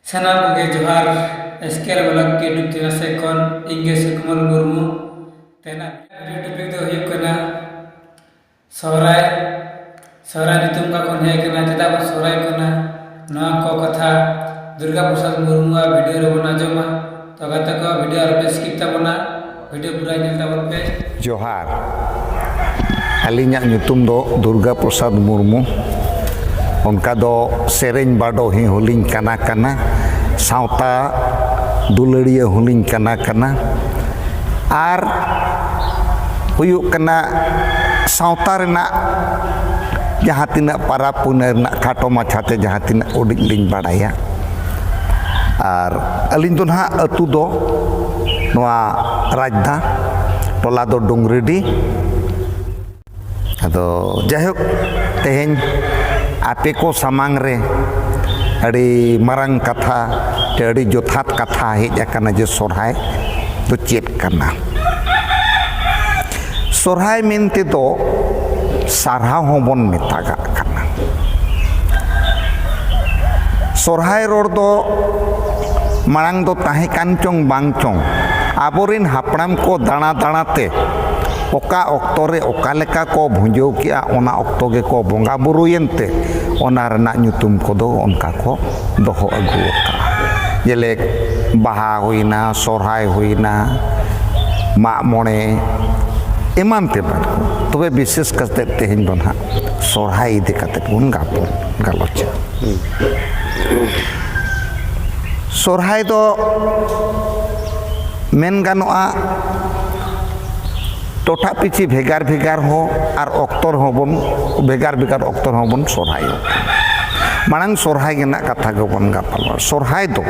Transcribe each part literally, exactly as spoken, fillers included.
ᱥᱟᱱᱟᱢ ᱠᱚᱜᱮ ᱡᱚᱦᱟᱨ᱾ ᱮᱥᱠᱮᱞ ᱵᱞᱚᱜ YouTube ᱪᱮᱱᱮᱞ ᱥᱮᱫ ᱠᱷᱚᱱ ᱤᱧ ᱜᱮ ᱥᱩᱠᱩᱢᱟᱨ ᱢᱩᱨᱢᱩ᱾ ᱛᱮᱦᱮᱧᱟᱜ video topic ᱫᱚ ᱦᱩᱭᱩᱜ ᱠᱟᱱᱟ ᱥᱚᱦᱨᱟᱭ᱾ ᱥᱚᱦᱨᱟᱭ ᱧᱩᱛᱩᱢ ᱚᱠᱟ ᱠᱷᱚᱱ ᱦᱮᱡ ᱟᱠᱟᱱᱟ, ᱪᱮᱫᱟᱜ ᱵᱚᱱ ᱥᱚᱦᱨᱟᱭ ᱠᱟᱱᱟ, ᱱᱚᱣᱟ ᱠᱚ ᱠᱟᱛᱷᱟ ᱫᱩᱨᱜᱟ ᱯᱨᱚᱥᱟᱫᱽ ᱢᱩᱨᱢᱩᱣᱟᱜ video ᱨᱮᱵᱚᱱ ᱟᱸᱡᱚᱢᱟ᱾ ᱛᱚ ᱜᱟᱛᱮ ᱠᱚ, video ᱟᱞᱚᱯᱮ skip ᱛᱟᱵᱚᱱᱟ, video ᱯᱩᱨᱟᱹ ᱧᱮᱞ ᱛᱟᱵᱚᱱ ᱯᱮ᱾ ᱡᱚᱦᱟᱨ᱾ ᱟᱹᱞᱤᱧᱟᱜ ᱧᱩᱛᱩᱢ ᱫᱚ ᱫᱩᱨᱜᱟ ᱯᱨᱚᱥᱟᱫᱽ ᱢᱩᱨᱢᱩ᱾ ᱚᱱᱠᱟ ᱫᱚ ᱥᱮᱨᱮᱧ ᱵᱟᱰᱚᱦᱤ ᱦᱚᱸᱞᱤᱧ ᱠᱟᱱᱟ ᱠᱟᱱᱟ, ᱥᱟᱶᱛᱟ ᱫᱩᱞᱟᱹᱲᱤᱭᱟᱹ ᱦᱚᱸᱞᱤᱧ ᱠᱟᱱᱟ ᱠᱟᱱᱟ, ᱟᱨ ᱦᱩᱭᱩᱜ ᱠᱟᱱᱟ ᱥᱟᱶᱛᱟ ᱨᱮᱱᱟᱜ ᱡᱟᱦᱟᱸ ᱛᱤᱱᱟᱹᱜ ᱯᱟᱨᱟᱵᱽ ᱯᱩᱱᱟᱹᱭ ᱨᱮᱱᱟᱜ ᱠᱷᱟᱴᱚ ᱢᱟᱪᱷᱟᱛᱮ ᱡᱟᱦᱟᱸ ᱛᱤᱱᱟᱹᱜ ᱩᱰᱤᱡ ᱞᱤᱧ ᱵᱟᱲᱟᱭᱟ᱾ ᱟᱨ ᱟᱹᱞᱤᱧ ᱫᱚ ᱱᱟᱦᱟᱜ ᱟᱹᱛᱩ ᱫᱚ ᱱᱚᱣᱟ ᱨᱟᱡᱽᱫᱟ, ᱴᱚᱞᱟ ᱫᱚ ᱰᱩᱝᱨᱤᱰᱤ᱾ ᱟᱫᱚ ᱡᱟᱭᱦᱳᱠ, ᱛᱮᱦᱮᱧ ᱟᱯᱮ ᱠᱚ ᱥᱟᱢᱟᱝ ᱨᱮ ᱟᱹᱰᱤ ᱢᱟᱨᱟᱝ ᱠᱟᱛᱷᱟ ᱥᱮ ᱟᱹᱰᱤ ᱡᱚᱛᱷᱟᱛ ᱠᱟᱛᱷᱟ ᱦᱮᱡ ᱟᱠᱟᱱᱟ ᱡᱮ ᱥᱚᱨᱦᱟᱭ ᱫᱚ ᱪᱮᱫ ᱠᱟᱱᱟ᱾ ᱥᱚᱨᱦᱟᱭ ᱢᱮᱱᱛᱮ ᱫᱚ ᱥᱟᱨᱦᱟᱣ ᱦᱚᱸᱵᱚᱱ ᱢᱮᱛᱟᱜᱟᱜ ᱠᱟᱱᱟ᱾ ᱥᱚᱨᱦᱟᱭ ᱨᱚᱲ ᱫᱚ ᱢᱟᱲᱟᱝ ᱫᱚ ᱛᱟᱦᱮᱸ ᱠᱟᱱ ᱪᱚᱝ ᱵᱟᱝ ᱪᱚᱝ, ᱟᱵᱚᱨᱮᱱ ᱦᱟᱯᱲᱟᱢ ᱠᱚ ᱫᱟᱬᱟ ᱫᱟᱬᱟ ᱛᱮ ᱚᱠᱟ ᱚᱠᱛᱚ ᱨᱮ ᱚᱠᱟ ᱞᱮᱠᱟ ᱠᱚ ᱵᱷᱩᱸᱡᱟᱹᱣ ᱠᱮᱜᱼᱟ, ᱚᱱᱟ ᱚᱠᱛᱚ ᱜᱮᱠᱚ ᱵᱚᱸᱜᱟ ᱵᱩᱨᱩᱭᱮᱱ ᱛᱮ ᱚᱱᱟ ᱨᱮᱱᱟᱜ ᱧᱩᱛᱩᱢ ᱠᱚᱫᱚ ᱚᱱᱠᱟ ᱠᱚ ᱫᱚᱦᱚ ᱟᱹᱜᱩ ᱟᱠᱟᱫᱼᱟ᱾ ᱡᱮᱞᱮᱠ, ᱵᱟᱦᱟ ᱦᱩᱭᱱᱟ, ᱥᱚᱨᱦᱟᱭ ᱦᱩᱭᱱᱟ, ᱢᱟᱜ ᱢᱚᱬᱮ, ᱮᱢᱟᱱ ᱛᱮᱢᱟᱱ ᱠᱚ᱾ ᱛᱚᱵᱮ ᱵᱤᱥᱮᱥ ᱠᱟᱛᱮ ᱛᱮᱦᱮᱧ ᱫᱚ ᱱᱟᱦᱟᱜ ᱥᱚᱨᱦᱟᱭ ᱤᱫᱤ ᱠᱟᱛᱮ ᱵᱚᱱ ᱜᱟᱯᱚ-, ᱜᱟᱞᱚᱪᱟ᱾ ᱥᱚᱨᱦᱟᱭ ᱫᱚ ᱢᱮᱱ ᱜᱟᱱᱚᱜᱼᱟ, ᱴᱚᱴᱷᱟ ᱯᱤᱪᱷᱤ ᱵᱷᱮᱜᱟᱨ ᱵᱷᱮᱜᱟᱨ ᱦᱚᱸ ᱟᱨ ᱚᱠᱛᱚ ᱨᱮᱦᱚᱸ ᱵᱚᱱ, ᱵᱷᱮᱜᱟᱨ ᱵᱷᱮᱜᱟᱨ ᱚᱠᱛᱚ ᱨᱮᱦᱚᱸ ᱵᱚᱱ ᱥᱚᱨᱦᱟᱭᱚᱜ ᱠᱟᱱᱟ᱾ ᱢᱟᱲᱟᱝ ᱥᱚᱨᱦᱟᱭ ᱨᱮᱱᱟᱜ ᱠᱟᱛᱷᱟ ᱜᱮᱵᱚᱱ ᱜᱟᱯᱟᱞᱢᱟᱨᱟᱣ᱾ ᱥᱚᱨᱦᱟᱭ ᱫᱚ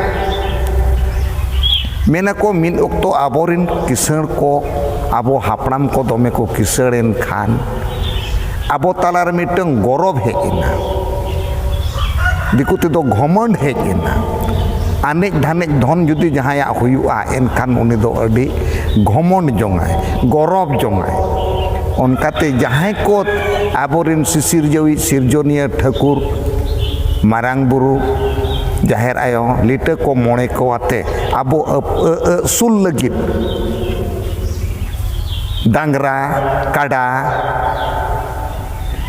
ᱢᱮᱱᱟᱠᱚ, ᱢᱤᱫ ᱚᱠᱛᱚ ᱟᱵᱚᱨᱮᱱ ᱠᱤᱥᱟᱹᱬ ᱠᱚ, ᱟᱵᱚ ᱦᱟᱯᱲᱟᱢ ᱠᱚ ᱫᱚᱢᱮ ᱠᱚ ᱠᱤᱥᱟᱹᱬ ᱮᱱ ᱠᱷᱟᱱ ᱟᱵᱚ ᱛᱟᱞᱟᱨᱮ ᱢᱤᱫᱴᱟᱝ ᱜᱚᱨᱚᱵᱽ ᱦᱮᱡ ᱮᱱᱟ, ᱫᱤᱠᱩ ᱛᱮᱫᱚ ᱜᱷᱚᱢᱚᱸᱰ ᱦᱮᱡ ᱮᱱᱟ᱾ ᱟᱱᱮᱡ ᱫᱷᱟᱱᱮᱡ ᱫᱷᱚᱱ ᱡᱩᱫᱤ ᱡᱟᱦᱟᱸᱭᱟᱜ ᱦᱩᱭᱩᱜᱼᱟ, ᱮᱱᱠᱷᱟᱱ ᱩᱱᱤ ᱫᱚ ᱟᱹᱰᱤ ᱜᱷᱚᱢᱚᱸᱰ ᱡᱚᱝᱟᱭ, ᱜᱚᱨᱚᱵᱽ ᱡᱚᱝᱟᱭ᱾ ᱚᱱᱠᱟᱛᱮ ᱡᱟᱦᱟᱸᱭ ᱠᱚ ᱟᱵᱚᱨᱮᱱ ᱥᱤᱥᱤᱨᱡᱟᱹᱣᱤᱡ ᱥᱤᱨᱡᱚᱱᱤᱭᱟᱹ ᱴᱷᱟᱹᱠᱩᱨ, ᱢᱟᱨᱟᱝ ᱵᱩᱨᱩ, ᱡᱟᱦᱮᱨ ᱟᱭᱳ ᱞᱤᱴᱟᱹ ᱠᱚ ᱢᱚᱬᱮ ᱠᱚ ᱟᱛᱮ ᱟᱵᱚ ᱟᱹᱯ- ᱟᱹ- ᱟᱹᱥᱩᱞ ᱞᱟᱹᱜᱤᱫ ᱰᱟᱝᱨᱟ, ᱠᱟᱰᱟ,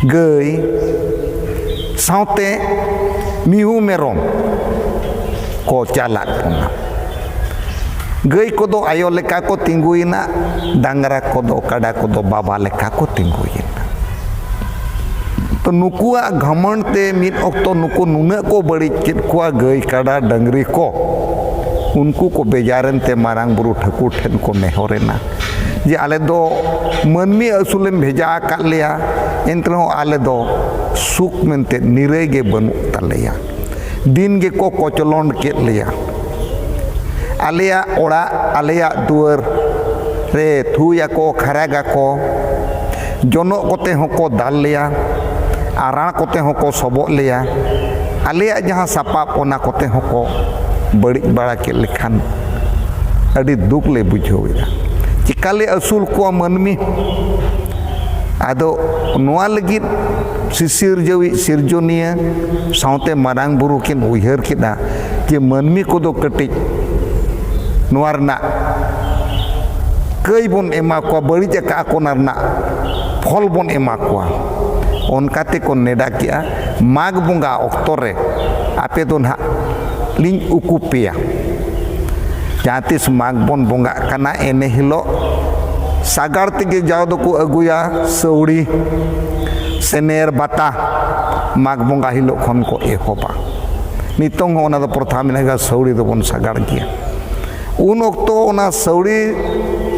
ᱜᱟᱹᱭ ᱥᱟᱶᱛᱮ ᱢᱤᱦᱩ ᱢᱮᱨᱚᱢ ᱠᱚ ᱪᱟᱞᱟᱜ ᱠᱟᱱᱟ᱾ ᱜᱟᱹᱭ ᱠᱚᱫᱚ ᱟᱭᱳ ᱞᱮᱠᱟ ᱠᱚ ᱛᱤᱸᱜᱩᱭᱮᱱᱟ, ᱰᱟᱝᱨᱟ ᱠᱚᱫᱚ, ᱠᱟᱰᱟ ᱠᱚᱫᱚ ᱵᱟᱵᱟ ᱞᱮᱠᱟ ᱠᱚ ᱛᱤᱸᱜᱩᱭᱮᱱᱟ᱾ ᱛᱚ ᱱᱩᱠᱩᱣᱟᱜ ᱜᱷᱟᱢᱚᱸᱰ ᱛᱮ ᱢᱤᱫ ᱚᱠᱛᱚ ᱱᱩᱠᱩ ᱱᱩᱱᱟᱹᱜ ᱠᱚ ᱵᱟᱹᱲᱤᱡ ᱠᱮᱫ ᱠᱚᱣᱟ, ᱜᱟᱹᱭ ᱠᱟᱰᱟ ᱰᱟᱹᱝᱨᱤ ᱠᱚ, ᱩᱱᱠᱩ ᱠᱚ ᱵᱮᱡᱟᱨᱮᱱ ᱛᱮ ᱢᱟᱨᱟᱝ ᱵᱩᱨᱩ ᱴᱷᱟᱹᱠᱩᱨ ᱴᱷᱮᱱ ᱠᱚ ᱱᱮᱦᱚᱨᱮᱱᱟ ᱡᱮ ᱟᱞᱮ ᱫᱚ ᱢᱟᱹᱱᱢᱤ ᱟᱹᱥᱩᱞᱮᱢ ᱵᱷᱮᱡᱟ ᱟᱠᱟᱫ ᱞᱮᱭᱟ, ᱮᱱᱛᱮ ᱨᱮᱦᱚᱸ ᱟᱞᱮ ᱫᱚ ᱥᱩᱠ ᱢᱮᱱᱛᱮ ᱱᱤᱨᱟᱹᱭ ᱜᱮ ᱵᱟᱹᱱᱩᱜ ᱛᱟᱞᱮᱭᱟ᱾ ᱫᱤᱱ ᱜᱮᱠᱚ ᱠᱚᱪᱞᱚᱱ ᱠᱮᱫ ᱞᱮᱭᱟ᱾ ᱟᱞᱮᱭᱟᱜ ᱚᱲᱟᱜ, ᱟᱞᱮᱭᱟᱜ ᱫᱩᱣᱟᱹᱨ ᱨᱮ ᱛᱷᱩᱭᱟᱠᱚ, ᱠᱷᱟᱨᱟᱜᱟᱠᱚ, ᱡᱚᱱᱚᱜ ᱠᱚᱛᱮ ᱦᱚᱸᱠᱚ ᱫᱟᱞ ᱞᱮᱭᱟ, ᱟᱨᱟᱬ ᱠᱚᱛᱮ ᱦᱚᱸᱠᱚ ᱥᱚᱵᱚᱜ ᱞᱮᱭᱟ᱾ ᱟᱞᱮᱭᱟᱜ ᱡᱟᱦᱟᱸ ᱥᱟᱯᱟᱵ, ᱚᱱᱟ ᱠᱚᱛᱮ ᱦᱚᱸᱠᱚ ᱵᱟᱹᱲᱤᱡ ᱵᱟᱲᱟ ᱠᱮᱫ ᱞᱮᱠᱷᱟᱱ ᱟᱹᱰᱤ ᱫᱩᱠ ᱞᱮ ᱵᱩᱡᱷᱟᱹᱣᱮᱫᱟ᱾ ᱪᱮᱠᱟ ᱞᱮ ᱟᱹᱥᱩᱞ ᱠᱚᱣᱟ ᱢᱟᱹᱱᱢᱤ? ᱟᱫᱚ ᱱᱚᱣᱟ ᱞᱟᱹᱜᱤᱫ ᱥᱤᱥᱤᱨᱡᱟᱹᱣᱤᱡ ᱥᱤᱨᱡᱚᱱᱤᱭᱟᱹ ᱥᱟᱶᱛᱮ ᱢᱟᱨᱟᱝ ᱵᱩᱨᱩ ᱠᱤᱱ ᱩᱭᱦᱟᱹᱨ ᱠᱮᱫᱟ ᱡᱮ ᱢᱟᱹᱱᱢᱤ ᱠᱚᱫᱚ ᱠᱟᱹᱴᱤᱡ ᱱᱚᱣᱟ ᱨᱮᱱᱟᱜ ᱠᱟᱹᱭ ᱵᱚᱱ ᱮᱢᱟ ᱠᱚᱣᱟ, ᱵᱟᱹᱲᱤᱡ ᱟᱠᱟᱫ ᱠᱚ ᱚᱱᱟ ᱨᱮᱱᱟᱜ ᱯᱷᱚᱞ ᱵᱚᱱ ᱮᱢᱟ ᱠᱚᱣᱟ᱾ ᱚᱱᱠᱟ ᱛᱮᱠᱚ ᱱᱮᱰᱟ ᱠᱮᱜᱼᱟ, ᱢᱟᱜᱽ ᱵᱚᱸᱜᱟ ᱚᱠᱛᱚ ᱨᱮ ᱟᱯᱮ ᱫᱚ ᱱᱟᱦᱟᱜ ᱞᱤᱧ ᱩᱠᱩ ᱯᱮᱭᱟ᱾ ᱡᱟᱦᱟᱸ ᱛᱤᱥ ᱢᱟᱜᱽ ᱵᱚᱱ ᱵᱚᱸᱜᱟᱜ ᱠᱟᱱᱟ, ᱮᱱᱮ ᱦᱤᱞᱳᱜ ᱥᱟᱜᱟᱲ ᱛᱮᱜᱮ ᱡᱟᱣ ᱫᱚᱠᱚ ᱟᱹᱜᱩᱭᱟ ᱥᱟᱹᱣᱲᱤ, ᱥᱮᱱᱮᱨ, ᱵᱟᱛᱟ, ᱢᱟᱜᱽ ᱵᱚᱸᱜᱟ ᱦᱤᱞᱳᱜ ᱠᱷᱚᱱ ᱠᱚ ᱮᱦᱚᱵᱟ᱾ ᱱᱤᱛᱚᱝ ᱦᱚᱸ ᱚᱱᱟ ᱫᱚ ᱯᱨᱚᱛᱷᱟ ᱢᱮᱱᱟᱜ ᱜᱮᱭᱟ, ᱥᱟᱹᱣᱲᱤ ᱫᱚᱵᱚᱱ ᱥᱟᱜᱟᱲ ᱜᱮᱭᱟ᱾ ᱩᱱ ᱚᱠᱛᱚ ᱚᱱᱟ ᱥᱟᱹᱣᱲᱤ,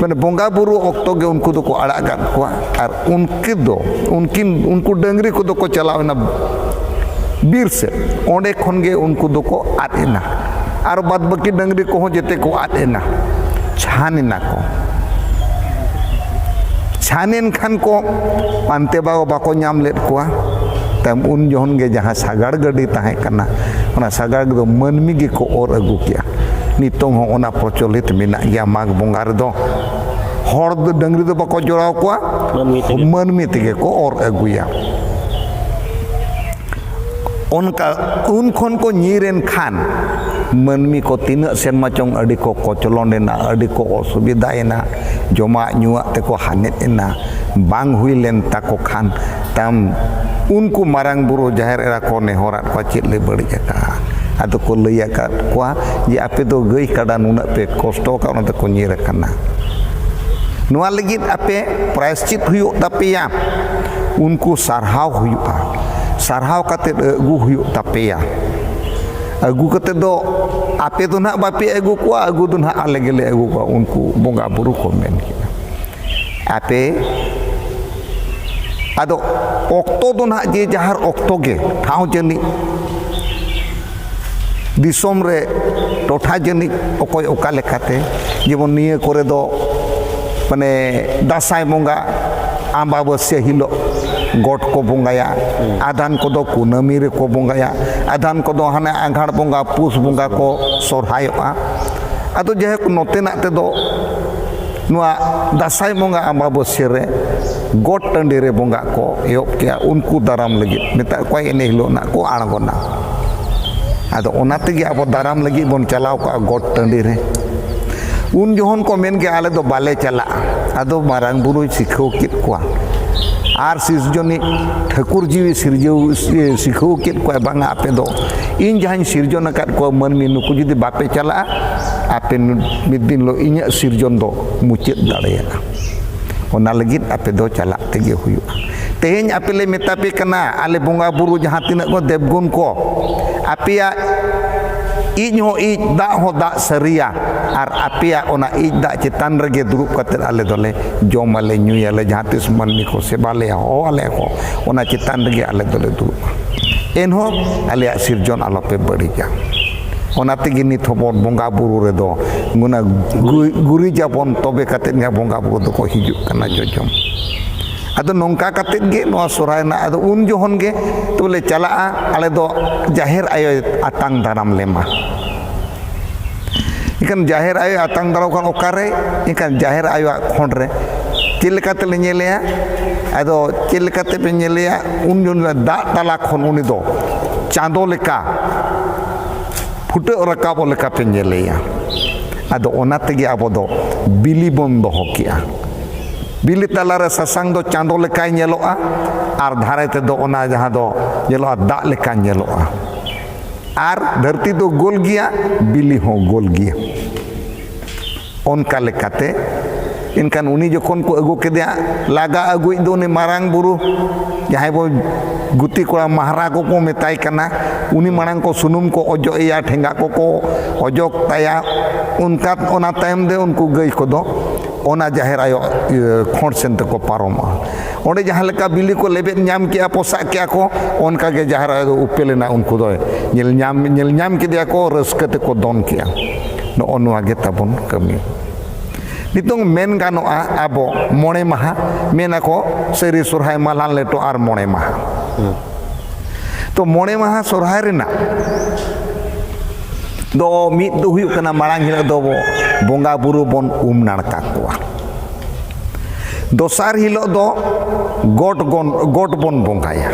ᱢᱟᱱᱮ ᱵᱚᱸᱜᱟ ᱵᱩᱨᱩ ᱚᱠᱛᱚ ᱜᱮ ᱩᱱᱠᱩ ᱫᱚᱠᱚ ᱟᱲᱟᱜ ᱠᱟᱫ ᱠᱚᱣᱟ᱾ ᱟᱨ ᱩᱱᱠᱤᱱ ᱫᱚ, ᱩᱱᱠᱤᱱ, ᱩᱱᱠᱩ ᱰᱟᱹᱝᱨᱤ ᱠᱚᱫᱚ ᱠᱚ ᱪᱟᱞᱟᱣ ᱮᱱᱟ ᱵᱤᱨ ᱥᱮᱫ᱾ ᱚᱸᱰᱮ ᱠᱷᱚᱱ ᱜᱮ ᱩᱱᱠᱩ ᱫᱚᱠᱚ ᱟᱫ ᱮᱱᱟ᱾ ᱟᱨ ᱵᱟᱫ ᱵᱟᱹᱠᱤ ᱰᱟᱹᱝᱨᱤ ᱠᱚᱦᱚᱸ ᱡᱮᱛᱮ ᱠᱚ ᱟᱫ ᱮᱱᱟ, ᱪᱷᱟᱱ ᱮᱱᱟ ᱠᱚ᱾ ᱪᱷᱟᱱ ᱮᱱ ᱠᱷᱟᱱ ᱠᱚ ᱯᱟᱱᱛᱮ ᱵᱟᱠᱚ, ᱵᱟᱠᱚ ᱧᱟᱢ ᱞᱮᱫ ᱠᱚᱣᱟ᱾ ᱛᱟᱭᱚᱢ ᱩᱱ ᱡᱚᱠᱷᱚᱱ ᱜᱮ ᱡᱟᱦᱟᱸ ᱥᱟᱜᱟᱲ ᱜᱟᱹᱰᱤ ᱛᱟᱦᱮᱸ ᱠᱟᱱᱟ, ᱚᱱᱟ ᱥᱟᱜᱟᱲ ᱜᱟᱹᱰᱤ ᱫᱚ ᱢᱟᱹᱱᱢᱤ ᱜᱮᱠᱚ ᱚᱨ ᱟᱹᱜᱩ ᱠᱮᱜᱼᱟ᱾ ᱱᱤᱛᱚᱝ ᱦᱚᱸ ᱚᱱᱟ ᱯᱨᱚᱪᱚᱞᱤᱛ ᱢᱮᱱᱟᱜ ᱜᱮᱭᱟ ᱢᱟᱜᱽ ᱵᱚᱸᱜᱟ ᱨᱮᱫᱚ᱾ ᱦᱚᱲ ᱫᱚ, ᱰᱟᱹᱝᱨᱤ ᱫᱚ ᱵᱟᱠᱚ ᱡᱚᱲᱟᱣ ᱠᱚᱣᱟ, ᱢᱟᱹᱱᱢᱤ ᱛᱮᱜᱮ᱾ ᱢᱟᱹᱱᱢᱤ ᱛᱮᱜᱮ ᱠᱚ ᱚᱨ ᱟᱹᱜᱩᱭᱟ᱾ ᱚᱱᱠᱟ ᱩᱱ ᱠᱷᱚᱱ ᱠᱚ ᱧᱤᱨ ᱮᱱ ᱠᱷᱟᱱ, ᱢᱟᱹᱱᱢᱤ ᱠᱚ ᱛᱤᱱᱟᱹᱜ ᱥᱮᱨᱢᱟ ᱪᱚᱝ ᱟᱹᱰᱤ ᱠᱚ ᱠᱚᱪᱞᱚᱱ ᱮᱱᱟ, ᱟᱹᱰᱤ ᱠᱚ ᱚᱥᱩᱵᱤᱫᱷᱟ ᱮᱱᱟ, ᱡᱚᱢᱟᱜ ᱧᱩᱣᱟᱜ ᱛᱮᱠᱚ ᱦᱟᱱᱮᱫ ᱮᱱᱟ, ᱵᱟᱝ ᱦᱩᱭ ᱞᱮᱱ ᱛᱟᱠᱚ ᱠᱷᱟᱱ ᱛᱟᱢ, ᱩᱱᱠᱩ ᱢᱟᱨᱟᱝ ᱵᱩᱨᱩ ᱡᱟᱦᱮᱨ ᱮᱨᱟ ᱠᱚ ᱱᱮᱦᱚᱨᱟᱫ ᱠᱚᱣᱟ, ᱪᱮᱫ ᱞᱮ ᱵᱟᱹᱲᱤᱡ ᱟᱠᱟᱫᱼᱟ? ᱟᱫᱚ ᱠᱚ ᱞᱟᱹᱭ ᱟᱠᱟᱫ ᱠᱚᱣᱟ ᱡᱮ, ᱟᱯᱮ ᱫᱚ ᱜᱟᱹᱭ ᱠᱟᱰᱟ ᱱᱩᱱᱟᱹᱜ ᱯᱮ ᱠᱚᱥᱴᱚ ᱟᱠᱟᱫ, ᱚᱱᱟᱛᱮ ᱠᱚ ᱧᱤᱨ ᱟᱠᱟᱱᱟ᱾ ᱱᱚᱣᱟ ᱞᱟᱹᱜᱤᱫ ᱟᱯᱮ ᱯᱨᱟᱭᱥᱪᱤᱛ ᱦᱩᱭᱩᱜ ᱛᱟᱯᱮᱭᱟ, ᱩᱱᱠᱩ ᱥᱟᱨᱦᱟᱣ ᱦᱩᱭᱩᱜᱼᱟ, ᱥᱟᱨᱦᱟᱣ ᱠᱟᱛᱮᱫ ᱟᱹᱜᱩ ᱦᱩᱭᱩᱜ ᱛᱟᱯᱮᱭᱟ᱾ ᱟᱹᱜᱩ ᱠᱟᱛᱮᱫ ᱫᱚ ᱟᱯᱮ ᱫᱚ ᱱᱟᱦᱟᱜ ᱵᱟᱯᱮ ᱟᱹᱜᱩ ᱠᱚᱣᱟ, ᱟᱹᱜᱩ ᱫᱚ ᱱᱟᱦᱟᱜ ᱟᱞᱮ ᱜᱮᱞᱮ ᱟᱹᱜᱩ ᱠᱚᱣᱟ, ᱩᱱᱠᱩ ᱵᱚᱸᱜᱟ ᱵᱩᱨᱩ ᱠᱚ ᱢᱮᱱ ᱠᱮᱫᱟ᱾ ᱟᱯᱮ ᱟᱫᱚ ᱚᱠᱛᱚ ᱫᱚ ᱱᱟᱦᱟᱜ ᱡᱮ ᱡᱟᱦᱟᱨ ᱚᱠᱛᱚ ᱜᱮ, ᱴᱷᱟᱶ ᱡᱟᱹᱱᱤᱡ, ᱫᱤᱥᱚᱢ ᱨᱮ, ᱴᱚᱴᱷᱟ ᱡᱟᱹᱱᱤᱡ, ᱚᱠᱚᱭ ᱚᱠᱟ ᱞᱮᱠᱟᱛᱮ, ᱡᱮᱢᱚᱱ ᱱᱤᱭᱟᱹ ᱠᱚᱨᱮ ᱫᱚ ᱢᱟᱱᱮ ᱫᱟᱸᱥᱟᱭ ᱵᱚᱸᱜᱟ ᱟᱢᱵᱟᱵᱟᱹᱥᱭᱟᱹ ᱦᱤᱞᱳᱜ ᱜᱚᱴ ᱠᱚ ᱵᱚᱸᱜᱟᱭᱟ, ᱟᱫᱷᱟᱱ ᱠᱚᱫᱚ ᱠᱩᱱᱟᱹᱢᱤ ᱨᱮᱠᱚ ᱵᱚᱸᱜᱟᱭᱟ, ᱟᱫᱷᱟᱱ ᱠᱚᱫᱚ ᱦᱟᱱᱮ ᱟᱸᱜᱷᱟᱲ ᱵᱚᱸᱜᱟ, ᱯᱩᱥ ᱵᱚᱸᱜᱟ ᱠᱚ ᱥᱚᱨᱦᱟᱭᱚᱜᱼᱟ᱾ ᱟᱫᱚ ᱡᱟᱭᱦᱳᱠ, ᱱᱚᱛᱮᱱᱟᱜ ᱛᱮᱫᱚ ᱱᱚᱣᱟ ᱫᱟᱸᱥᱟᱭ ᱵᱚᱸᱜᱟ ᱟᱢᱵᱟᱵᱟᱹᱥᱭᱟᱹ ᱨᱮ ᱜᱚᱴ ᱴᱟᱺᱰᱤ ᱨᱮ ᱵᱚᱸᱜᱟ ᱠᱚ ᱮᱦᱚᱵ ᱠᱮᱜᱼᱟ, ᱩᱱᱠᱩ ᱫᱟᱨᱟᱢ ᱞᱟᱹᱜᱤᱫ ᱢᱮᱛᱟᱜ ᱠᱚᱣᱟ, ᱮᱱᱮ ᱦᱤᱞᱳᱜ ᱱᱟᱜ ᱠᱚ ᱟᱬᱜᱚᱱᱟ᱾ ᱟᱫᱚ ᱚᱱᱟ ᱛᱮᱜᱮ ᱟᱵᱚ ᱫᱟᱨᱟᱢ ᱞᱟᱹᱜᱤᱫ ᱵᱚᱱ ᱪᱟᱞᱟᱣ ᱠᱚᱜᱼᱟ ᱜᱚᱴ ᱴᱟᱺᱰᱤ ᱨᱮ᱾ ᱩᱱ ᱡᱚᱠᱷᱚᱱ ᱠᱚ ᱢᱮᱱ ᱜᱮᱭᱟ, "ᱟᱞᱮ ᱫᱚ ᱵᱟᱞᱮ ᱪᱟᱞᱟᱜᱼᱟ", ᱟᱫᱚ ᱢᱟᱨᱟᱝ ᱵᱩᱨᱩᱭ ᱥᱤᱠᱷᱟᱹᱣ ᱠᱮᱫ ᱠᱚᱣᱟ ᱟᱨ ᱥᱤᱨᱡᱚᱱᱤᱡ ᱴᱷᱟᱹᱠᱩᱨ ᱡᱤᱣᱤ ᱥᱤᱨᱡᱟᱹᱣ, ᱥᱤᱠᱷᱟᱹᱣ ᱠᱮᱫ ᱠᱚᱣᱟ, "ᱵᱟᱝᱟ, ᱟᱯᱮ ᱫᱚ ᱤᱧ ᱡᱟᱦᱟᱸᱧ ᱥᱤᱨᱡᱚᱱ ᱟᱠᱟᱫ ᱠᱚᱣᱟ ᱢᱟᱹᱱᱢᱤ, ᱱᱩᱠᱩ ᱡᱩᱫᱤ ᱵᱟᱯᱮ ᱪᱟᱞᱟᱜᱼᱟ, ᱟᱯᱮ ᱢᱤᱫ ᱫᱤᱱ ᱦᱤᱞᱳᱜ ᱤᱧᱟᱹᱜ ᱥᱤᱨᱡᱚᱱ ᱫᱚ ᱢᱩᱪᱟᱹᱫ ᱫᱟᱲᱮᱭᱟᱜᱼᱟ᱾ ᱚᱱᱟ ᱞᱟᱹᱜᱤᱫ ᱟᱯᱮ ᱫᱚ ᱪᱟᱞᱟᱜ ᱛᱮᱜᱮ ᱦᱩᱭᱩᱜᱼᱟ᱾ ᱛᱮᱦᱮᱧ ᱟᱯᱮ ᱞᱮ ᱢᱮᱛᱟ ᱯᱮ ᱠᱟᱱᱟ, ᱟᱞᱮ ᱵᱚᱸᱜᱟ ᱵᱩᱨᱩ ᱡᱟᱦᱟᱸ ᱛᱤᱱᱟᱹᱜ ᱠᱚ ᱫᱮᱵᱽᱜᱩᱱ ᱠᱚ, ᱟᱯᱮᱭᱟᱜ ᱤᱡ ᱦᱚᱸ ᱤᱡ, ᱫᱟᱜ ᱦᱚᱸ ᱫᱟᱜ ᱥᱟᱹᱨᱤᱭᱟ, ᱟᱨ ᱟᱯᱮᱭᱟᱜ ᱚᱱᱟ ᱤᱡ ᱫᱟᱜ ᱪᱮᱛᱟᱱ ᱨᱮᱜᱮ ᱫᱩᱲᱩᱵ ᱠᱟᱛᱮᱫ ᱟᱞᱮ ᱫᱚᱞᱮ ᱡᱚᱢ ᱟᱞᱮ, ᱧᱩᱭᱟᱞᱮ, ᱡᱟᱦᱟᱸ ᱛᱤᱥ ᱢᱟᱹᱱᱢᱤ ᱠᱚ ᱥᱮᱵᱟ ᱞᱮᱭᱟ, ᱦᱚᱦᱚ ᱟᱞᱮᱭᱟ ᱠᱚ, ᱚᱱᱟ ᱪᱮᱛᱟᱱ ᱨᱮᱜᱮ ᱟᱞᱮ ᱫᱚᱞᱮ ᱫᱩᱲᱩᱵᱼᱟ᱾ ᱮᱱᱦᱚᱸ ᱟᱞᱮᱭᱟᱜ ᱥᱤᱨᱡᱚᱱ ᱟᱞᱚᱯᱮ ᱵᱟᱹᱲᱤᱡᱟ᱾ ᱚᱱᱟ ᱛᱮᱜᱮ ᱱᱤᱛ ᱦᱚᱸᱵᱚᱱ ᱵᱚᱸᱜᱟ ᱵᱩᱨᱩ ᱨᱮᱫᱚ ᱚᱱᱟ ᱜᱩ-, ᱜᱩᱨᱤᱡᱟᱵᱚᱱ, ᱛᱚᱵᱮ ᱠᱟᱛᱮᱫ ᱜᱮ ᱵᱚᱸᱜᱟ ᱵᱩᱨᱩ ᱫᱚᱠᱚ ᱦᱤᱡᱩᱜ ᱠᱟᱱᱟ ᱡᱚᱡᱚᱢ᱾ ᱟᱫᱚ ᱱᱚᱝᱠᱟ ᱠᱟᱛᱮᱫ ᱜᱮ ᱱᱚᱣᱟ ᱥᱚᱦᱨᱟᱭ ᱨᱮᱱᱟᱜ, ᱟᱫᱚ ᱩᱱ ᱡᱚᱠᱷᱚᱱ ᱜᱮ ᱛᱚᱵᱮ ᱞᱮ ᱪᱟᱞᱟᱜᱼᱟ, ᱟᱞᱮ ᱫᱚ ᱡᱟᱦᱮᱨ ᱟᱭᱳᱭ ᱟᱛᱟᱝ ᱫᱟᱨᱟᱢ ᱞᱮᱢᱟ᱾ ᱮᱱᱠᱷᱟᱱ ᱡᱟᱦᱮᱨ ᱟᱭᱳᱭ ᱟᱛᱟᱝ ᱫᱟᱨᱟᱢ ᱠᱷᱟᱱ ᱚᱠᱟᱨᱮ? ᱮᱱᱠᱷᱟᱱ ᱡᱟᱦᱮᱨ ᱟᱭᱳᱣᱟᱜ ᱠᱷᱚᱸᱰ ᱨᱮ᱾ ᱪᱮᱫ ᱞᱮᱠᱟ ᱛᱮᱞᱮ ᱧᱮᱞᱮᱭᱟ? ᱟᱫᱚ ᱪᱮᱫ ᱞᱮᱠᱟ ᱛᱮᱯᱮ ᱧᱮᱞᱮᱭᱟ? ᱩᱱ ᱡᱚᱠᱷᱚᱱ ᱫᱟᱜ ᱛᱟᱞᱟ ᱠᱷᱚᱱ ᱩᱱᱤ ᱫᱚ ᱪᱟᱸᱫᱚ ᱞᱮᱠᱟ ᱯᱷᱩᱴᱟᱹᱜ ᱨᱟᱠᱟᱵᱚᱜ ᱞᱮᱠᱟᱯᱮ ᱧᱮᱞᱮᱭᱟ᱾ ᱟᱫᱚ ᱚᱱᱟ ᱛᱮᱜᱮ ᱟᱵᱚ ᱫᱚ ᱵᱤᱞᱤ ᱵᱚᱱ ᱫᱚᱦᱚ ᱠᱮᱜᱼᱟ᱾ ᱵᱤᱞᱤ ᱛᱟᱞᱟᱨᱮ ᱥᱟᱥᱟᱝ ᱫᱚ ᱪᱟᱸᱫᱚ ᱞᱮᱠᱟᱭ ᱧᱮᱞᱚᱜᱼᱟ, ᱟᱨ ᱫᱷᱟᱨᱮ ᱛᱮᱫᱚ ᱚᱱᱟ ᱡᱟᱦᱟᱸ ᱫᱚ ᱧᱮᱞᱚᱜᱼᱟ ᱫᱟᱜ ᱞᱮᱠᱟ ᱧᱮᱞᱚᱜᱼᱟ᱾ ᱟᱨ ᱫᱷᱟᱹᱨᱛᱤ ᱫᱚ ᱜᱳᱞ ᱜᱮᱭᱟ, ᱵᱤᱞᱤ ᱦᱚᱸ ᱜᱳᱞ ᱜᱮᱭᱟ᱾ ᱚᱱᱠᱟ ᱞᱮᱠᱟᱛᱮ ᱮᱱᱠᱷᱟᱱ ᱩᱱᱤ ᱡᱚᱠᱷᱚᱱ ᱠᱚ ᱟᱹᱜᱩ ᱠᱮᱫᱮᱭᱟ, ᱞᱟᱜᱟ ᱟᱹᱜᱩᱭᱤᱡ ᱫᱚ ᱩᱱᱤ ᱢᱟᱨᱟᱝ ᱵᱩᱨᱩ, ᱡᱟᱦᱟᱸᱭ ᱵᱚ ᱜᱩᱛᱤ ᱠᱚᱲᱟ ᱢᱟᱦᱨᱟ ᱠᱚᱠᱚ ᱢᱮᱛᱟᱭ ᱠᱟᱱᱟ, ᱩᱱᱤ ᱢᱟᱲᱟᱝ ᱠᱚ ᱥᱩᱱᱩᱢ ᱠᱚ ᱚᱡᱚᱜ ᱮᱭᱟ, ᱴᱷᱮᱸᱜᱟ ᱠᱚᱠᱚ ᱚᱡᱚᱜ ᱛᱟᱭᱟ᱾ ᱚᱱᱠᱟ, ᱚᱱᱟ ᱛᱟᱭᱚᱢ ᱛᱮ ᱩᱱᱠᱩ ᱜᱟᱹᱭ ᱠᱚᱫᱚ ᱚᱱᱟ ᱡᱟᱦᱮᱨ ᱟᱭᱳ, ᱤᱭᱟᱹ, ᱠᱷᱚᱸᱰ ᱥᱮᱱ ᱛᱮᱠᱚ ᱯᱟᱨᱚᱢᱚᱜᱼᱟ᱾ ᱚᱸᱰᱮ ᱡᱟᱦᱟᱸ ᱞᱮᱠᱟ ᱵᱤᱞᱤ ᱠᱚ ᱞᱮᱵᱮᱫ ᱧᱟᱢ ᱠᱮᱜᱼᱟ, ᱯᱚᱥᱟᱜ ᱠᱮᱜᱼᱟ ᱠᱚ, ᱚᱱᱠᱟ ᱜᱮ ᱡᱟᱦᱮᱨ ᱟᱭᱳ ᱫᱚ ᱩᱯᱮᱞ ᱮᱱᱟ᱾ ᱩᱱᱠᱩ ᱫᱚ ᱧᱮᱞ ᱧᱟᱢ, ᱧᱮᱞ ᱧᱟᱢ ᱠᱮᱫᱮᱭᱟ ᱠᱚ, ᱨᱟᱹᱥᱠᱟᱹ ᱛᱮᱠᱚ ᱫᱚᱱ ᱠᱮᱜᱼᱟ᱾ ᱱᱚᱜᱼᱚ ᱱᱚᱣᱟ ᱜᱮ ᱛᱟᱵᱚᱱ ᱠᱟᱹᱢᱤ᱾ ᱱᱤᱛᱚᱝ ᱢᱮᱱ ᱜᱟᱱᱚᱜᱼᱟ, ᱟᱵᱚ ᱢᱚᱬᱮ ᱢᱟᱦᱟ, ᱢᱮᱱᱟᱠᱚ ᱥᱟᱹᱨᱤ ᱥᱚᱨᱦᱟᱭ, ᱢᱟᱞᱦᱟᱱ ᱞᱮᱴᱚ ᱟᱨ ᱢᱚᱬᱮ ᱢᱟᱦᱟ᱾ ᱛᱚ, ᱢᱚᱬᱮ ᱢᱟᱦᱟ ᱥᱚᱨᱦᱟᱭ ᱨᱮᱱᱟᱜ ᱫᱚ ᱢᱤᱫ ᱫᱚ ᱦᱩᱭᱩᱜ ᱠᱟᱱᱟ, ᱢᱟᱲᱟᱝ ᱦᱤᱞᱳᱜ ᱫᱚ ᱵᱚᱸᱜᱟ ᱵᱩᱨᱩ ᱵᱚᱱ ᱩᱢ ᱱᱟᱲᱠᱟ ᱠᱚᱣᱟ᱾ ᱫᱚᱥᱟᱨ ᱦᱤᱞᱳᱜ ᱫᱚ ᱜᱚᱴ ᱜᱚᱱ-, ᱜᱚᱴ ᱵᱚᱱ ᱵᱚᱸᱜᱟᱭᱟ᱾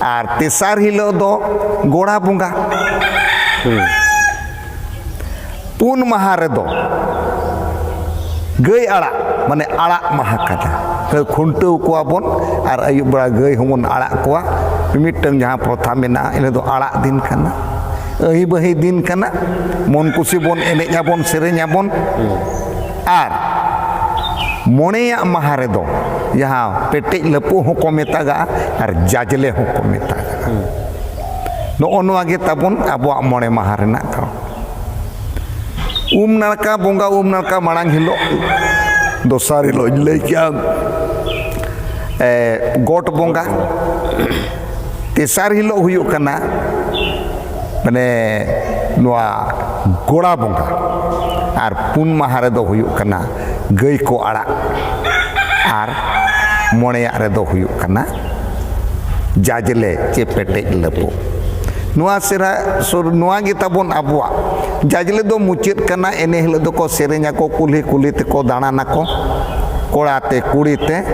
ᱟᱨ ᱛᱮᱥᱟᱨ ᱦᱤᱞᱳᱜ ᱫᱚ ᱜᱚᱲᱟ ᱵᱚᱸᱜᱟ᱾ ᱯᱩᱱ ᱢᱟᱦᱟ ᱨᱮᱫᱚ ᱜᱟᱹᱭ ᱟᱲᱟᱜ, ᱢᱟᱱᱮ ᱟᱲᱟᱜ ᱢᱟᱦᱟ ᱠᱟᱱᱟ᱾ ᱠᱷᱩᱱᱴᱟᱹᱣ ᱠᱚᱣᱟ ᱵᱚᱱ ᱟᱨ ᱟᱹᱭᱩᱵ ᱵᱮᱲᱟ ᱜᱟᱹᱭ ᱦᱚᱸᱵᱚᱱ ᱟᱲᱟᱜ ᱠᱚᱣᱟ᱾ ᱢᱤᱢᱤᱫᱴᱟᱝ ᱡᱟᱦᱟᱸ ᱯᱨᱚᱛᱷᱟ ᱢᱮᱱᱟᱜᱼᱟ, ᱤᱱᱟᱹ ᱫᱚ ᱟᱲᱟᱜ ᱫᱤᱱ ᱠᱟᱱᱟ, ᱟᱹᱦᱤ ᱵᱟᱹᱦᱤ ᱫᱤᱱ ᱠᱟᱱᱟ᱾ ᱢᱚᱱ ᱠᱩᱥᱤ ᱵᱚᱱ ᱮᱱᱮᱡ ᱟᱵᱚᱱ, ᱥᱮᱨᱮᱧ ᱟᱵᱚᱱ᱾ ᱟᱨ ᱢᱚᱬᱮᱭᱟᱜ ᱢᱟᱦᱟ ᱨᱮᱫᱚ ᱡᱟᱦᱟᱸ ᱯᱮᱴᱮᱡ ᱞᱟᱹᱯᱩᱜ ᱦᱚᱸᱠᱚ ᱢᱮᱛᱟᱜᱟᱜᱼᱟ ᱟᱨ ᱡᱟᱡᱽᱞᱮ ᱦᱚᱸᱠᱚ ᱢᱮᱛᱟᱜᱟᱜᱼᱟ᱾ ᱱᱚᱜᱼᱚ ᱱᱚᱣᱟ ᱜᱮ ᱛᱟᱵᱚᱱ ᱟᱵᱚᱣᱟᱜ ᱢᱚᱬᱮ ᱢᱟᱦᱟ ᱨᱮᱱᱟᱜ ᱠᱟᱨᱚᱱ᱾ ᱩᱢ ᱱᱟᱲᱠᱟ ᱵᱚᱸᱜᱟ, ᱩᱢ ᱱᱟᱲᱠᱟ ᱢᱟᱲᱟᱝ ᱦᱤᱞᱳᱜ, ᱫᱚᱥᱟᱨ ᱦᱤᱞᱳᱜ ᱤᱧ ᱞᱟᱹᱭ ᱠᱮᱜᱼᱟ, ᱮ, ᱜᱚᱴ ᱵᱚᱸᱜᱟ, ᱛᱮᱥᱟᱨ ᱦᱤᱞᱳᱜ ᱦᱩᱭᱩᱜ ᱠᱟᱱᱟ, ᱢᱟᱱᱮ, ᱱᱚᱣᱟ ᱜᱚᱲᱟ ᱵᱚᱸᱜᱟ, ᱟᱨ ᱯᱩᱱ ᱢᱟᱦᱟ ᱨᱮᱫᱚ ᱦᱩᱭᱩᱜ ᱠᱟᱱᱟ ᱜᱟᱹᱭ ᱠᱚ ᱟᱲᱟᱜ, ᱟᱨ ᱢᱚᱬᱮᱭᱟᱜ ᱨᱮᱫᱚ ᱦᱩᱭᱩᱜ ᱠᱟᱱᱟ ᱡᱟᱡᱽᱞᱮ ᱪᱮ ᱯᱮᱴᱮᱡ ᱞᱟᱹᱯᱩᱜ᱾ ᱱᱚᱣᱟ ᱥᱮᱨᱟ-, ᱥᱩᱨ-, ᱱᱚᱣᱟ ᱜᱮ ᱛᱟᱵᱚᱱ ᱟᱵᱚᱣᱟᱜ᱾ ᱡᱟᱡᱽᱞᱮ ᱫᱚ ᱢᱩᱪᱟᱹᱫ ᱠᱟᱱᱟ, ᱮᱱᱮ ᱦᱤᱞᱳᱜ ᱫᱚᱠᱚ ᱥᱮᱨᱮᱧ ᱟᱠᱚ, ᱠᱩᱞᱦᱤ ᱠᱩᱞᱦᱤ ᱛᱮᱠᱚ ᱫᱟᱬᱟᱱᱟᱠᱚ, ᱠᱚᱲᱟ ᱛᱮ ᱠᱩᱲᱤ ᱛᱮ,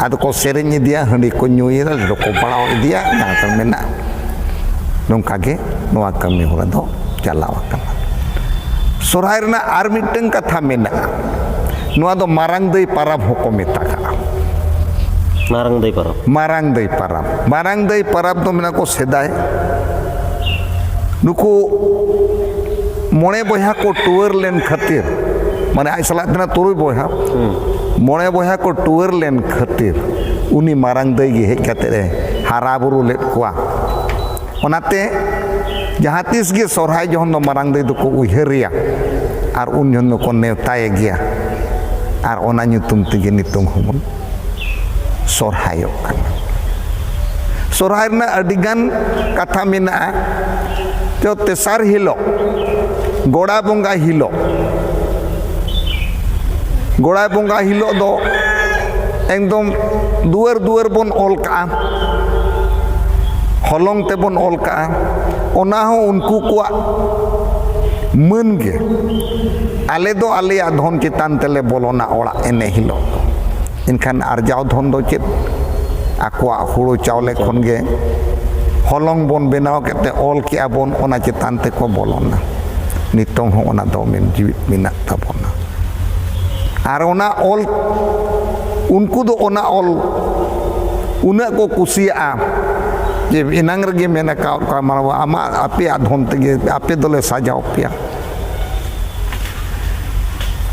ᱟᱫᱚ ᱠᱚ ᱥᱮᱨᱮᱧ ᱤᱫᱤᱭᱟ, ᱦᱟᱺᱰᱤ ᱠᱚ ᱧᱩᱭᱟ, ᱞᱟᱹᱰᱩ ᱠᱚ ᱵᱟᱲᱟᱣ ᱤᱫᱤᱭᱟ, ᱡᱟᱦᱟᱸ ᱠᱚ ᱢᱮᱱᱟᱜᱼᱟ᱾ ᱱᱚᱝᱠᱟ ᱜᱮ ᱱᱚᱣᱟ ᱠᱟᱹᱢᱤ ᱦᱚᱨᱟ ᱫᱚ ᱪᱟᱞᱟᱣ ᱟᱠᱟᱱᱟ᱾ ᱥᱚᱨᱦᱟᱭ ᱨᱮᱱᱟᱜ ᱟᱨ ᱢᱤᱫᱴᱟᱝ ᱠᱟᱛᱷᱟ ᱢᱮᱱᱟᱜᱼᱟ, ᱱᱚᱣᱟ ᱫᱚ ᱢᱟᱨᱟᱝ ᱫᱟᱹᱭ ᱯᱟᱨᱟᱵᱽ ᱦᱚᱸᱠᱚ ᱢᱮᱛᱟᱜᱼᱟ᱾ ᱢᱟᱨᱟᱝ ᱫᱟᱹᱭ ᱯᱟᱨᱟᱵᱽ᱾ ᱢᱟᱨᱟᱝ ᱫᱟᱹᱭ ᱯᱟᱨᱟᱵᱽ, ᱢᱟᱨᱟᱝ ᱫᱟᱹᱭ ᱯᱟᱨᱟᱵᱽ ᱫᱚ ᱢᱮᱱᱟ ᱠᱚ ᱥᱮᱫᱟᱭ ᱱᱩᱠᱩ ᱢᱚᱬᱮ ᱵᱚᱭᱦᱟ ᱠᱚ ᱴᱩᱣᱟᱹᱨ ᱞᱮᱱ ᱠᱷᱟᱹᱛᱤᱨ, ᱢᱟᱱᱮ ᱟᱡ ᱥᱟᱞᱟᱜ ᱛᱮᱱᱟᱜ ᱛᱩᱨᱩᱭ ᱵᱚᱭᱦᱟ, ᱢᱚᱬᱮ ᱵᱚᱭᱦᱟ ᱠᱚ ᱴᱩᱣᱟᱹᱨ ᱞᱮᱱ ᱠᱷᱟᱹᱛᱤᱨ ᱩᱱᱤ ᱢᱟᱨᱟᱝ ᱫᱟᱹᱭ ᱜᱮ ᱦᱮᱡ ᱠᱟᱛᱮ ᱮ ᱦᱟᱨᱟ ᱵᱩᱨᱩ ᱞᱮᱫ ᱠᱚᱣᱟ᱾ ᱚᱱᱟᱛᱮ ᱡᱟᱦᱟᱸ ᱛᱤᱥ ᱜᱮ ᱥᱚᱨᱦᱟᱭ ᱡᱚᱠᱷᱚᱱ ᱫᱚ ᱢᱟᱨᱟᱝ ᱫᱟᱹᱭ ᱫᱚᱠᱚ ᱩᱭᱦᱟᱹᱨᱮᱭᱟ ᱟᱨ ᱩᱱ ᱡᱚᱠᱷᱚᱱ ᱫᱚᱠᱚ ᱱᱮᱣᱛᱟᱭᱮ ᱜᱮᱭᱟ᱾ ᱟᱨ ᱚᱱᱟ ᱧᱩᱛᱩᱢ ᱛᱮᱜᱮ ᱱᱤᱛᱚᱝ ᱦᱚᱸᱵᱚᱱ ᱥᱚᱨᱦᱟᱭᱚᱜ ᱠᱟᱱᱟ᱾ ᱥᱚᱨᱦᱟᱭ ᱨᱮᱱᱟᱜ ᱟᱹᱰᱤᱜᱟᱱ ᱠᱟᱛᱷᱟ ᱢᱮᱱᱟᱜᱼᱟ᱾ ᱛᱚ, ᱛᱮᱥᱟᱨ ᱦᱤᱞᱳᱜ, ᱜᱚᱲᱟ ᱵᱚᱸᱜᱟ ᱦᱤᱞᱳᱜ, ᱜᱚᱲᱟ ᱵᱚᱸᱜᱟ ᱦᱤᱞᱳᱜ ᱫᱚ ᱮᱠᱫᱚᱢ ᱫᱩᱣᱟᱹᱨ ᱫᱩᱣᱟᱹᱨ ᱵᱚᱱ ᱚᱞ ᱠᱟᱜᱼᱟ, ᱦᱚᱞᱚᱝ ᱛᱮᱵᱚᱱ ᱚᱞ ᱠᱟᱜᱼᱟ᱾ ᱚᱱᱟ ᱦᱚᱸ ᱩᱱᱠᱩ ᱠᱚᱣᱟᱜ ᱢᱟᱹᱱ ᱜᱮ, ᱟᱞᱮ ᱫᱚ ᱟᱞᱮᱭᱟᱜ ᱫᱷᱚᱱ ᱪᱮᱛᱟᱱ ᱛᱮᱞᱮ ᱵᱚᱞᱚᱱᱟ ᱚᱲᱟᱜ ᱮᱱᱮ ᱦᱤᱞᱳᱜ ᱫᱚ᱾ ᱮᱱᱠᱷᱟᱱ ᱟᱨᱡᱟᱣ ᱫᱷᱚᱱ ᱫᱚ ᱪᱮᱫ? ᱟᱠᱚᱣᱟᱜ ᱦᱩᱲᱩ ᱪᱟᱣᱞᱮ ᱠᱷᱚᱱ ᱜᱮ ᱦᱚᱞᱚᱝ ᱵᱚᱱ ᱵᱮᱱᱟᱣ ᱠᱮᱫ ᱛᱮ ᱚᱞ ᱠᱮᱜᱼᱟ ᱵᱚᱱ, ᱚᱱᱟ ᱪᱮᱛᱟᱱ ᱛᱮᱠᱚ ᱵᱚᱞᱚᱱᱟ᱾ ᱱᱤᱛᱚᱝ ᱦᱚᱸ ᱚᱱᱟ ᱫᱚ ᱢᱮᱱ ᱡᱤᱣᱤᱫ ᱢᱮᱱᱟᱜ ᱛᱟᱵᱚᱱᱟ᱾ ᱟᱨ ᱚᱱᱟ ᱚᱞ, ᱩᱱᱠᱩ ᱫᱚ ᱚᱱᱟ ᱚᱞ ᱩᱱᱟᱹᱜ ᱠᱚ ᱠᱩᱥᱤᱭᱟᱜᱼᱟ ᱡᱮ ᱮᱱᱟᱝ ᱨᱮᱜᱮ ᱢᱮᱱ ᱟᱠᱟᱫ ᱠᱚᱣᱟ, ᱢᱟᱱᱣᱟ, ᱟᱢᱟᱜ, ᱟᱯᱮᱭᱟᱜ ᱫᱷᱚᱱ ᱛᱮᱜᱮ ᱟᱯᱮ ᱫᱚᱞᱮ ᱥᱟᱡᱟᱣ ᱯᱮᱭᱟ᱾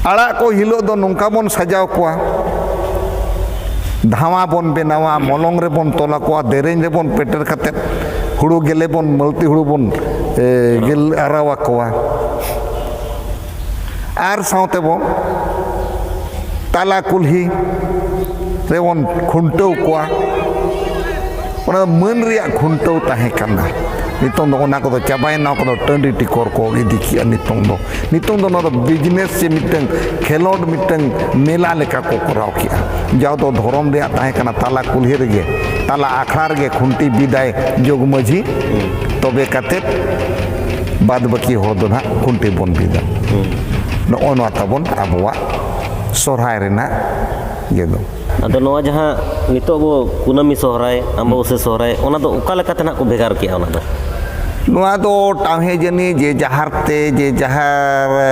ᱟᱲᱟᱜ ᱠᱚ ᱦᱤᱞᱳᱜ ᱫᱚ ᱱᱚᱝᱠᱟ ᱵᱚᱱ ᱥᱟᱡᱟᱣ ᱠᱚᱣᱟ, ᱫᱷᱟᱣᱟ ᱵᱚᱱ ᱵᱮᱱᱟᱣᱟ, ᱢᱚᱞᱚᱝ ᱨᱮᱵᱚᱱ ᱛᱚᱞ ᱟᱠᱚᱣᱟ, ᱫᱮᱨᱮᱧ ᱨᱮᱵᱚᱱ ᱯᱮᱴᱮᱨ ᱠᱟᱛᱮᱫ ᱦᱩᱲᱩ ᱜᱮᱞᱮ ᱵᱚᱱ, ᱢᱟᱹᱞᱛᱤ ᱦᱩᱲᱩ ᱵᱚᱱ, ᱮ, ᱜᱮᱞ ᱟᱨᱟᱣ ᱟᱠᱚᱣᱟ᱾ ᱟᱨ ᱥᱟᱶᱛᱮ ᱵᱚᱱ ᱛᱟᱞᱟ ᱠᱩᱞᱦᱤ ᱨᱮᱵᱚᱱ ᱠᱷᱩᱱᱴᱟᱹᱣ ᱠᱚᱣᱟ᱾ ᱚᱱᱟ ᱫᱚ ᱢᱟᱹᱱ ᱨᱮᱭᱟᱜ ᱠᱷᱩᱱᱴᱟᱹᱣ ᱛᱟᱦᱮᱸ ᱠᱟᱱᱟ᱾ ᱱᱤᱛᱚᱝ ᱫᱚ ᱚᱱᱟ ᱠᱚᱫᱚ ᱪᱟᱵᱟᱭᱮᱱᱟ, ᱚᱱᱟ ᱠᱚᱫᱚ ᱴᱟᱺᱰᱤ ᱴᱤᱠᱚᱨ ᱠᱚ ᱤᱫᱤ ᱠᱮᱜᱼᱟ᱾ ᱱᱤᱛᱚᱝ ᱫᱚ, ᱱᱤᱛᱚᱝ ᱫᱚ ᱱᱚᱣᱟ ᱫᱚ ᱵᱤᱡᱽᱱᱮᱥ ᱥᱮ ᱢᱤᱫᱴᱟᱝ ᱠᱷᱮᱞᱳᱰ, ᱢᱤᱫᱴᱟᱝ ᱢᱮᱞᱟ ᱞᱮᱠᱟ ᱠᱚ ᱠᱚᱨᱟᱣ ᱠᱮᱜᱼᱟ᱾ ᱡᱟᱣ ᱫᱚ ᱫᱷᱚᱨᱚᱢ ᱨᱮᱭᱟᱜ ᱛᱟᱦᱮᱸ ᱠᱟᱱᱟ, ᱛᱟᱞᱟ ᱠᱩᱞᱦᱤ ᱨᱮᱜᱮ, ᱛᱟᱞᱟ ᱟᱠᱷᱲᱟ ᱨᱮᱜᱮ ᱠᱷᱩᱱᱴᱤ ᱵᱤᱫᱟᱭ ᱡᱚᱜᱽ ᱢᱟᱹᱡᱷᱤ, ᱛᱚᱵᱮ ᱠᱟᱛᱮᱫ ᱵᱟᱫᱽ ᱵᱟᱹᱠᱤ ᱦᱚᱲ ᱫᱚ ᱱᱟᱦᱟᱜ ᱠᱷᱩᱱᱴᱤ ᱵᱚᱱ ᱵᱤᱫᱟ᱾ ᱱᱚᱜᱼᱚ ᱱᱚᱣᱟ ᱛᱟᱵᱚᱱ ᱟᱵᱚᱣᱟᱜ ᱥᱚᱨᱦᱟᱭ ᱨᱮᱱᱟᱜ ᱤᱭᱟᱹ ᱫᱚ᱾ ᱟᱫᱚ ᱱᱚᱣᱟ ᱡᱟᱦᱟᱸ ᱱᱤᱛᱚᱜ ᱟᱵᱚ ᱠᱩᱱᱟᱹᱢᱤ ᱥᱚᱦᱨᱟᱭ, ᱟᱢᱵᱟᱵᱟᱹᱥᱭᱟᱹ ᱥᱚᱦᱨᱟᱭ, ᱚᱱᱟ ᱫᱚ ᱚᱠᱟ ᱞᱮᱠᱟᱛᱮ ᱱᱟᱦᱟᱜ ᱠᱚ ᱵᱷᱮᱜᱟᱨ ᱠᱮᱜᱼᱟ ᱚᱱᱟ ᱫᱚ? ᱱᱚᱣᱟ ᱫᱚ ᱴᱟᱶᱦᱮ ᱡᱟᱹᱱᱤ ᱡᱮ ᱡᱟᱦᱟᱨ ᱛᱮ, ᱡᱮ ᱡᱟᱦᱟᱨ, ᱮ,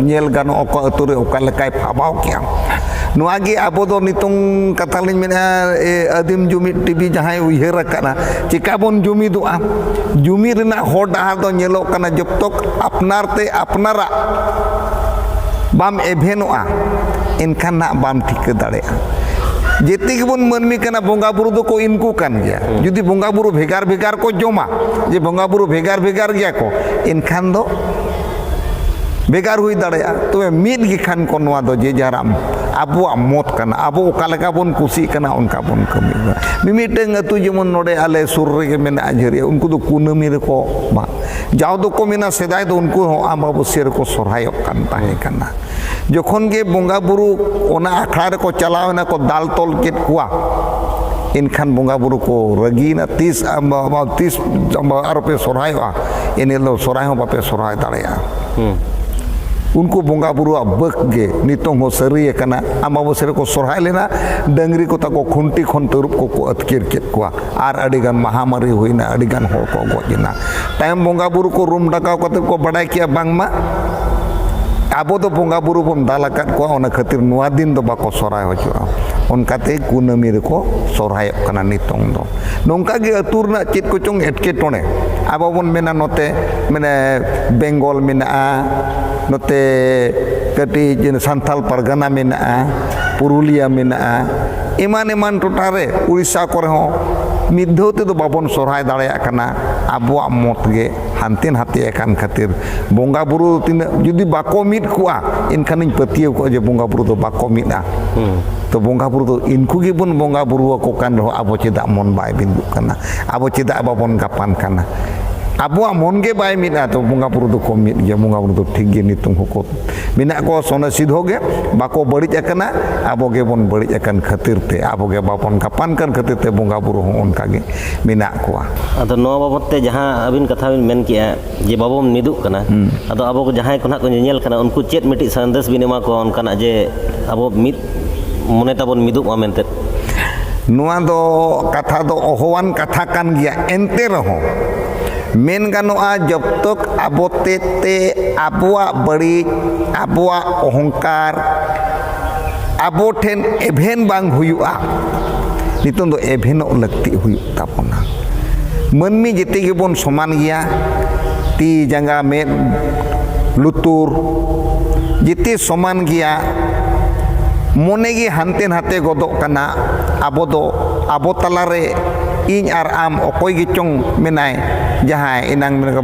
ᱧᱮᱞ ᱜᱟᱱᱚᱜ ᱚᱠᱟ ᱟᱹᱛᱩ ᱨᱮ ᱚᱠᱟ ᱞᱮᱠᱟᱭ ᱯᱷᱟᱵᱟᱣ ᱠᱮᱜᱼᱟ᱾ ᱱᱚᱣᱟ ᱜᱮ ᱟᱵᱚ ᱫᱚ ᱱᱤᱛᱚᱝ ᱠᱟᱛᱷᱟ ᱞᱤᱧ ᱢᱮᱱᱟ, ᱮ, ᱟᱹᱫᱤᱢ ᱡᱩᱢᱤᱫ ᱴᱤᱵᱷᱤ ᱡᱟᱦᱟᱸᱭ ᱩᱭᱦᱟᱹᱨ ᱟᱠᱟᱫᱼᱟ, ᱪᱮᱠᱟ ᱵᱚᱱ ᱡᱩᱢᱤᱫᱚᱜᱼᱟ? ᱡᱩᱢᱤᱫ ᱨᱮᱱᱟᱜ ᱦᱚᱨ ᱰᱟᱦᱟᱨ ᱫᱚ ᱧᱮᱞᱚᱜ ᱠᱟᱱᱟ, ᱡᱚᱵ ᱛᱚᱠ ᱟᱯᱱᱟᱨ ᱛᱮ ᱟᱯᱱᱟᱨᱟᱜ ᱵᱟᱢ ᱮᱵᱷᱮᱱᱚᱜᱼᱟ, ᱮᱱᱠᱷᱟᱱ ᱱᱟᱜ ᱵᱟᱢ ᱴᱷᱤᱠᱟᱹ ᱫᱟᱲᱮᱭᱟᱜᱼᱟ᱾ ᱡᱮᱛᱮ ᱜᱮᱵᱚᱱ ᱢᱟᱹᱱᱢᱤ ᱠᱟᱱᱟ, ᱵᱚᱸᱜᱟ ᱵᱩᱨᱩ ᱫᱚᱠᱚ ᱤᱱᱠᱩ ᱠᱟᱱ ᱜᱮᱭᱟ᱾ ᱡᱩᱫᱤ ᱵᱚᱸᱜᱟ ᱵᱩᱨᱩ ᱵᱷᱮᱜᱟᱨ ᱵᱷᱮᱜᱟᱨ ᱠᱚ ᱡᱚᱢᱟ, ᱡᱮ ᱵᱚᱸᱜᱟ ᱵᱩᱨᱩ ᱵᱷᱮᱜᱟᱨ ᱵᱷᱮᱜᱟᱨ ᱜᱮᱭᱟ ᱠᱚ, ᱮᱱᱠᱷᱟᱱ ᱫᱚ ᱵᱷᱮᱜᱟᱨ ᱦᱩᱭ ᱫᱟᱲᱮᱭᱟᱜᱼᱟ᱾ ᱛᱚᱵᱮ ᱢᱤᱫ ᱜᱮ ᱠᱷᱟᱱ ᱠᱚ, ᱱᱚᱣᱟ ᱫᱚ ᱡᱮ ᱡᱟᱨᱟᱜ ᱟᱵᱚᱣᱟᱜ ᱢᱚᱛ ᱠᱟᱱᱟ, ᱟᱵᱚ ᱚᱠᱟ ᱞᱮᱠᱟ ᱵᱚᱱ ᱠᱩᱥᱤᱜ ᱠᱟᱱᱟ, ᱚᱱᱠᱟ ᱵᱚᱱ ᱠᱟᱹᱢᱤ ᱠᱟᱱᱟ᱾ ᱢᱤᱢᱤᱫᱴᱟᱹᱝ ᱟᱹᱛᱩ ᱡᱮᱢᱚᱱ ᱱᱚᱰᱮ ᱟᱞᱮ ᱥᱩᱨ ᱨᱮᱜᱮ ᱢᱮᱱᱟᱜᱼᱟ ᱡᱷᱟᱹᱨᱤᱭᱟᱹ, ᱩᱱᱠᱩ ᱫᱚ ᱠᱩᱱᱟᱹᱢᱤ ᱨᱮᱠᱚ ᱢᱟᱜ, ᱡᱟᱣ ᱫᱚᱠᱚ ᱢᱮᱱᱟ ᱥᱮᱫᱟᱭ ᱫᱚ ᱩᱱᱠᱩ ᱦᱚᱸ ᱟᱢᱵᱟᱵᱟᱹᱥᱭᱟᱹ ᱨᱮᱠᱚ ᱥᱚᱨᱦᱟᱭᱚᱜ ᱠᱟᱱ ᱛᱟᱦᱮᱸ ᱠᱟᱱᱟ᱾ ᱡᱚᱠᱷᱚᱱ ᱜᱮ ᱵᱚᱸᱜᱟ ᱵᱩᱨᱩ ᱚᱱᱟ ᱟᱠᱷᱲᱟ ᱨᱮᱠᱚ ᱪᱟᱞᱟᱣ ᱮᱱᱟ, ᱠᱚ ᱫᱟᱞ ᱛᱚᱞ ᱠᱮᱫ ᱠᱚᱣᱟ, ᱮᱱᱠᱷᱟᱱ ᱵᱚᱸᱜᱟ ᱵᱩᱨᱩ ᱠᱚ ᱨᱟᱹᱜᱤᱭᱮᱱᱟ, "ᱛᱤᱥ ᱟᱢ, ᱟᱢ, ᱛᱤᱥ ᱟᱢ ᱟᱨᱚ ᱯᱮ ᱥᱚᱨᱦᱟᱭᱚᱜᱼᱟ? ᱮᱱ ᱦᱤᱞᱳᱜ ᱥᱚᱨᱦᱟᱭ ᱦᱚᱸ ᱵᱟᱯᱮ ᱥᱚᱨᱦᱟᱭ ᱫᱟᱲᱮᱭᱟᱜᱼᱟ᱾" ᱦᱩᱸ᱾ ᱩᱱᱠᱩ ᱵᱚᱸᱜᱟ ᱵᱩᱨᱩᱣᱟᱜ ᱵᱟᱹᱠ ᱜᱮ ᱱᱤᱛᱚᱝ ᱦᱚᱸ ᱥᱟᱹᱨᱤ ᱟᱠᱟᱱᱟ᱾ ᱟᱢᱵᱟᱵᱟᱹᱥᱭᱟᱹ ᱨᱮᱠᱚ ᱥᱚᱨᱦᱟᱭ ᱞᱮᱱᱟ, ᱰᱟᱹᱝᱨᱤ ᱠᱚ ᱛᱟᱠᱚ ᱠᱷᱩᱱᱴᱤ ᱠᱷᱚᱱ ᱛᱟᱹᱨᱩᱵ ᱠᱚᱠᱚ ᱟᱹᱛᱠᱤᱨ ᱠᱮᱫ ᱠᱚᱣᱟ᱾ ᱟᱨ ᱟᱹᱰᱤᱜᱟᱱ ᱢᱟᱦᱟᱢᱟᱨᱤ ᱦᱩᱭᱱᱟ, ᱟᱹᱰᱤᱜᱟᱱ ᱦᱚᱲ ᱠᱚ ᱜᱚᱡ ᱮᱱᱟ᱾ ᱛᱟᱭᱚᱢ ᱵᱚᱸᱜᱟ ᱵᱩᱨᱩ ᱠᱚ ᱨᱩᱢ ᱰᱟᱠᱟᱣ ᱠᱟᱛᱮ ᱠᱚ ᱵᱟᱰᱟᱭ ᱠᱮᱜᱼᱟ, ᱵᱟᱝᱢᱟ ᱟᱵᱚ ᱫᱚ ᱵᱚᱸᱜᱟ ᱵᱩᱨᱩ ᱵᱚᱱ ᱫᱟᱞ ᱟᱠᱟᱫ ᱠᱚᱣᱟ, ᱚᱱᱟ ᱠᱷᱟᱹᱛᱤᱨ ᱱᱚᱣᱟ ᱫᱤᱱ ᱫᱚ ᱵᱟᱠᱚ ᱥᱚᱨᱦᱟᱭ ᱦᱚᱪᱚᱜᱼᱟ᱾ ᱚᱱᱠᱟᱛᱮ ᱠᱩᱱᱟᱹᱢᱤ ᱨᱮᱠᱚ ᱥᱚᱨᱦᱟᱭᱚᱜ ᱠᱟᱱᱟ ᱱᱤᱛᱚᱝ ᱫᱚ᱾ ᱱᱚᱝᱠᱟ ᱜᱮ ᱟᱹᱛᱩ ᱨᱮᱱᱟᱜ ᱪᱮᱫ ᱠᱚᱪᱚᱝ ᱮᱴᱠᱮᱴᱚᱬᱮ, ᱟᱵᱚ ᱵᱚᱱ ᱢᱮᱱᱟ ᱱᱚᱛᱮ ᱢᱟᱱᱮ ᱵᱮᱝᱜᱚᱞ ᱢᱮᱱᱟᱜᱼᱟ, ᱱᱚᱛᱮ ᱠᱟᱹᱴᱤᱡ ᱥᱟᱱᱛᱟᱞ ᱯᱟᱨᱜᱟᱱᱟ ᱢᱮᱱᱟᱜᱼᱟ, ᱯᱩᱨᱩᱞᱤᱭᱟ ᱢᱮᱱᱟᱜᱼᱟ, ᱮᱢᱟᱱ ᱮᱢᱟᱱ ᱴᱚᱴᱷᱟ ᱨᱮ, ᱩᱲᱤᱥᱥᱟ ᱠᱚᱨᱮ ᱦᱚᱸ ᱢᱤᱫ ᱫᱷᱟᱹᱣ ᱛᱮᱫᱚ ᱵᱟᱵᱚᱱ ᱥᱚᱨᱦᱟᱭ ᱫᱟᱲᱮᱭᱟᱜ ᱠᱟᱱᱟ᱾ ᱟᱵᱚᱣᱟᱜ ᱢᱚᱛ ᱜᱮ ᱦᱟᱱᱛᱮ ᱱᱟᱛᱮ ᱟᱠᱟᱱ ᱠᱷᱟᱹᱛᱤᱨ ᱵᱚᱸᱜᱟ ᱵᱩᱨᱩ ᱛᱤᱱᱟᱹᱜ ᱡᱩᱫᱤ ᱵᱟᱠᱚ ᱢᱤᱫ ᱠᱚᱜᱼᱟ, ᱮᱱᱠᱷᱟᱱᱤᱧ ᱯᱟᱹᱛᱭᱟᱹᱣ ᱠᱚᱜᱼᱟ ᱡᱮ ᱵᱚᱸᱜᱟ ᱵᱩᱨᱩ ᱫᱚ ᱵᱟᱠᱚ ᱢᱤᱫᱼᱟ᱾ ᱦᱩᱸ᱾ ᱛᱚ ᱵᱚᱸᱜᱟ ᱵᱩᱨᱩ ᱫᱚ ᱤᱱᱠᱩ ᱜᱮᱵᱚᱱ ᱵᱚᱸᱜᱟ ᱵᱩᱨᱩ ᱟᱠᱚ ᱠᱟᱱ ᱨᱮᱦᱚᱸ ᱟᱵᱚ ᱪᱮᱫᱟᱜ ᱢᱚᱱ ᱵᱟᱭ ᱢᱤᱫᱚᱜ ᱠᱟᱱᱟ? ᱟᱵᱚ ᱪᱮᱫᱟᱜ ᱵᱟᱵᱚᱱ ᱜᱟᱯᱟᱱ ᱠᱟᱱᱟ? ᱟᱵᱚᱣᱟᱜ ᱢᱚᱱ ᱜᱮ ᱵᱟᱭ ᱢᱤᱫᱼᱟ, ᱛᱚ ᱵᱚᱸᱜᱟ ᱵᱩᱨᱩ ᱫᱚᱠᱚ ᱢᱤᱫ ᱜᱮᱭᱟ, ᱵᱚᱸᱜᱟ ᱵᱩᱨᱩ ᱫᱚ ᱴᱷᱤᱠ ᱜᱮ ᱱᱤᱛᱚᱝ ᱦᱚᱸᱠᱚ ᱢᱮᱱᱟᱜ ᱠᱚᱣᱟ, ᱥᱚᱱᱮ ᱥᱤᱫᱷᱚ ᱜᱮ ᱵᱟᱠᱚ ᱵᱟᱹᱲᱤᱡ ᱟᱠᱟᱱᱟ, ᱟᱵᱚ ᱜᱮᱵᱚᱱ ᱵᱟᱹᱲᱤᱡ ᱟᱠᱟᱱ ᱠᱷᱟᱹᱛᱤᱨ ᱛᱮ, ᱟᱵᱚ ᱜᱮ ᱵᱟᱵᱚᱱ ᱜᱟᱯᱟᱱ ᱠᱟᱱ ᱠᱷᱟᱹᱛᱤᱨ ᱛᱮ ᱵᱚᱸᱜᱟ ᱵᱩᱨᱩ ᱦᱚᱸ ᱚᱱᱠᱟ ᱜᱮ ᱢᱮᱱᱟᱜ ᱠᱚᱣᱟ᱾ ᱟᱫᱚ ᱱᱚᱣᱟ ᱵᱟᱵᱚᱛ ᱛᱮ ᱡᱟᱦᱟᱸ ᱟᱹᱵᱤᱱ ᱠᱟᱛᱷᱟ ᱵᱤᱱ ᱢᱮᱱ ᱠᱮᱜᱼᱟ ᱡᱮ ᱵᱟᱵᱚᱱ ᱢᱤᱫᱚᱜ ᱠᱟᱱᱟ, ᱦᱩᱸ᱾ ᱟᱫᱚ ᱟᱵᱚ ᱠᱚ ᱡᱟᱦᱟᱸᱭ ᱠᱚ ᱱᱟᱦᱟᱜ ᱠᱚ ᱧᱮᱧᱮᱞ ᱠᱟᱱᱟ, ᱩᱱᱠᱩ ᱪᱮᱫ ᱢᱤᱫᱴᱤᱡ ᱥᱟᱸᱫᱮᱥ ᱵᱤᱱ ᱮᱢᱟ ᱠᱚᱣᱟ ᱚᱱᱠᱟᱱᱟᱜ ᱡᱮ ᱟᱵᱚ ᱢᱤᱫ ᱢᱚᱱᱮ ᱛᱟᱵᱚᱱ ᱢᱤᱫᱚᱜ ᱢᱟ ᱢᱮᱱᱛᱮ᱾ ᱱᱚᱣᱟ ᱫᱚ ᱠᱟᱛᱷᱟ ᱫᱚ ᱚᱦᱚᱣᱟᱱ ᱠᱟᱛᱷᱟ ᱠᱟᱱ ᱜᱮᱭᱟ᱾ ᱮᱱᱛᱮ ᱨᱮᱦᱚᱸ ᱢᱮᱱ ᱜᱟᱱᱚᱜᱼᱟ, ᱡᱚᱵ ᱛᱚᱠ ᱟᱵᱚ ᱛᱮᱫ ᱛᱮ ᱟᱵᱚᱣᱟᱜ ᱵᱟᱹᱲᱤᱡ, ᱟᱵᱚᱣᱟᱜ ᱚᱦᱚᱝᱠᱟᱨ ᱟᱵᱚ ᱴᱷᱮᱱ ᱮᱵᱷᱮᱱ ᱵᱟᱝ ᱦᱩᱭᱩᱜᱼᱟ, ᱱᱤᱛᱚᱝ ᱫᱚ ᱮᱵᱷᱮᱱᱚᱜ ᱞᱟᱹᱠᱛᱤ ᱦᱩᱭᱩᱜ ᱛᱟᱵᱚᱱᱟ᱾ ᱢᱟᱹᱱᱢᱤ ᱡᱮᱛᱮ ᱜᱮᱵᱚᱱ ᱥᱚᱢᱟᱱ ᱜᱮᱭᱟ, ᱛᱤ, ᱡᱟᱸᱜᱟ, ᱢᱮᱫ, ᱞᱩᱛᱩᱨ, ᱡᱮᱛᱮ ᱥᱚᱢᱟᱱ ᱜᱮᱭᱟ᱾ ᱢᱚᱱᱮ ᱜᱮ ᱦᱟᱱᱛᱮ ᱱᱟᱛᱮ ᱜᱚᱫᱚᱜ ᱠᱟᱱᱟ᱾ ᱟᱵᱚ ᱫᱚ, ᱟᱵᱚ ᱛᱟᱞᱟᱨᱮ ᱤᱧ ᱟᱨ ᱟᱢ ᱚᱠᱚᱭ ᱜᱮᱪᱚᱝ ᱢᱮᱱᱟᱭ, ᱡᱟᱦᱟᱸᱭ ᱮᱱᱟᱝ ᱢᱮᱱ,